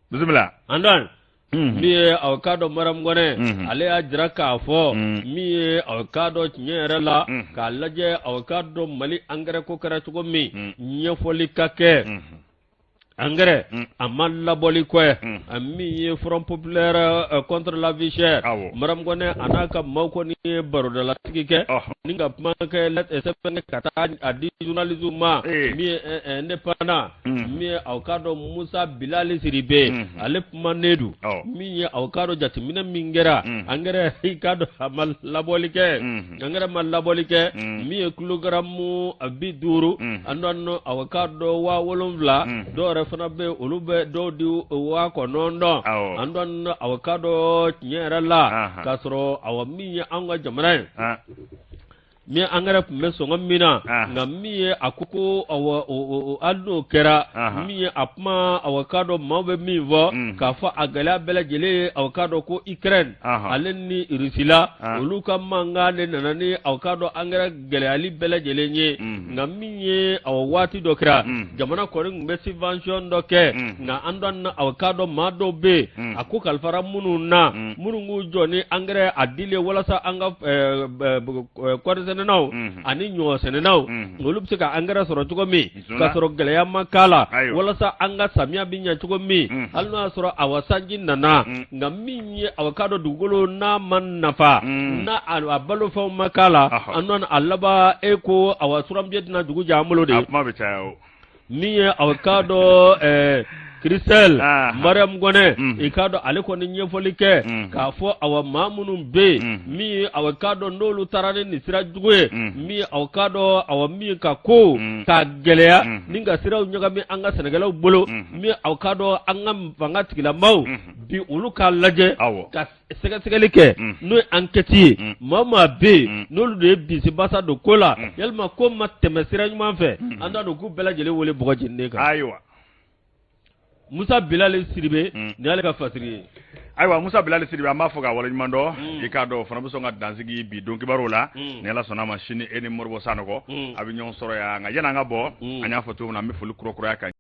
Bisimila. Antoine, min ye aw k'a dɔn Mariam Kɔnɛ, ale y'a jira k'a fɔ min ye aw k'a dɔn tiɲɛ yɛrɛ la, k'a lajɛ aw k'a dɔn Mali angɛrɛ ko kɛra cogo min, ɲɛfɔli ka kɛ. Angɛrɛ a ma labɔli kɔ ye. Min ye Front populaire contre la vie chère, Mariam Kɔnɛ a n'a ka maaw kɔni ye barodalasigi kɛ ni ka kuma kɛ, sɛbɛn ka taa a di journaliste ma. Min ye indépendant, min ye aw k'a dɔn Musa Bilali Sidibe, ale kumanen don. Min ye aw k'a dɔn jateminɛ min kɛra, angɛrɛ i k'a dɔn a ma labɔli kɛ, angɛrɛ ma labɔli kɛ. Min ye kilogaramu 50, an dɔn aw k'a dɔn 7000, dɔw yɛrɛ fana bɛ olu bɛ dɔw di 9000. An dɔn aw k'a dɔn tiɲɛ yɛrɛ la, k'a sɔrɔ awa min ye an ka jamana ye, min angɛrɛ tun bɛ sɔngɔ min na, nka min ye a ko ko hali n'o kɛra, min ye a kuma aw k'a dɔn maaw bɛ min fɔ k'a fɔ a gɛlɛya bɛɛ lajɛlen ye aw k'a dɔn ko Ukraine ale ni Russie la, olu ka mankan de nana ni aw k'a dɔn angɛrɛ gɛlɛyali bɛɛ lajɛlen ye. Nka min ye aw waati dɔ kɛra, jamana kɔni tun bɛ subvention dɔ kɛ, nka an dɔn aw k'a dɔn maa dɔw bɛ yen, a ko kalifara minnu na, minnu k'u jɔ ni angɛrɛ a dilen walasa an ka kɔɔrisɛnɛnaw ani ɲɔsɛnɛnaw, olu bɛ se ka angɛrɛ sɔrɔ cogo min k'a sɔrɔ gɛlɛya ma k'a la, walasa an ka samiya bɛ ɲɛ cogo min, hali n'o y'a sɔrɔ awa sanji nana. Nka min ye aw k'a dɔn dugukolo n'a ma nafa, n'a a balofɛnw ma k'a la, an dɔn a laban e ko awa suranbiyen tɛna dugu jɛ an bolo de. A kuma bɛ caya o. Min ye aw k'a dɔn Christelle Mariam Kɔnɛ, i k'a dɔn ale kɔni ɲɛfɔli kɛ k'a fɔ awa maa minnu bɛ yen, min ye aw k'a dɔn n'olu taara ni nin sira jugu ye, min ye aw k'a dɔn awa min ka ko k'a gɛlɛya ni ka siraw ɲagami an ka sɛnɛkɛlaw bolo, min aw k'a dɔn an ka fanga tigilamaw bi, olu k'a lajɛ ka sɛgɛsɛgɛli kɛ, n'o ye enquête ye. Maa o maa bɛ yen n'olu de ye bisibasa don ko la, yalima ko ma tɛmɛ sira ɲuman fɛ, an t'a dɔn k'u bɛɛ lajɛlen wele bɔgɔ jeninen kan. Ayiwa. Musa Bilali Sidibe, nin y'ale ka fasiri ye. Ayiwa, Musa Bilali Sidibe, an b'a fɔ k'a waleɲuman dɔn. I k'a dɔn o fana bɛ sɔn ka dansigi bi don kibaruw la. Ni Ala sɔnna a ma, sini e ni Moribo Sanɔgɔ a bɛ ɲɔgɔn sɔrɔ yan. Nka yanni an ka bɔ, an y'a fɔ cogo min na, an bɛ foli kurakuraya ka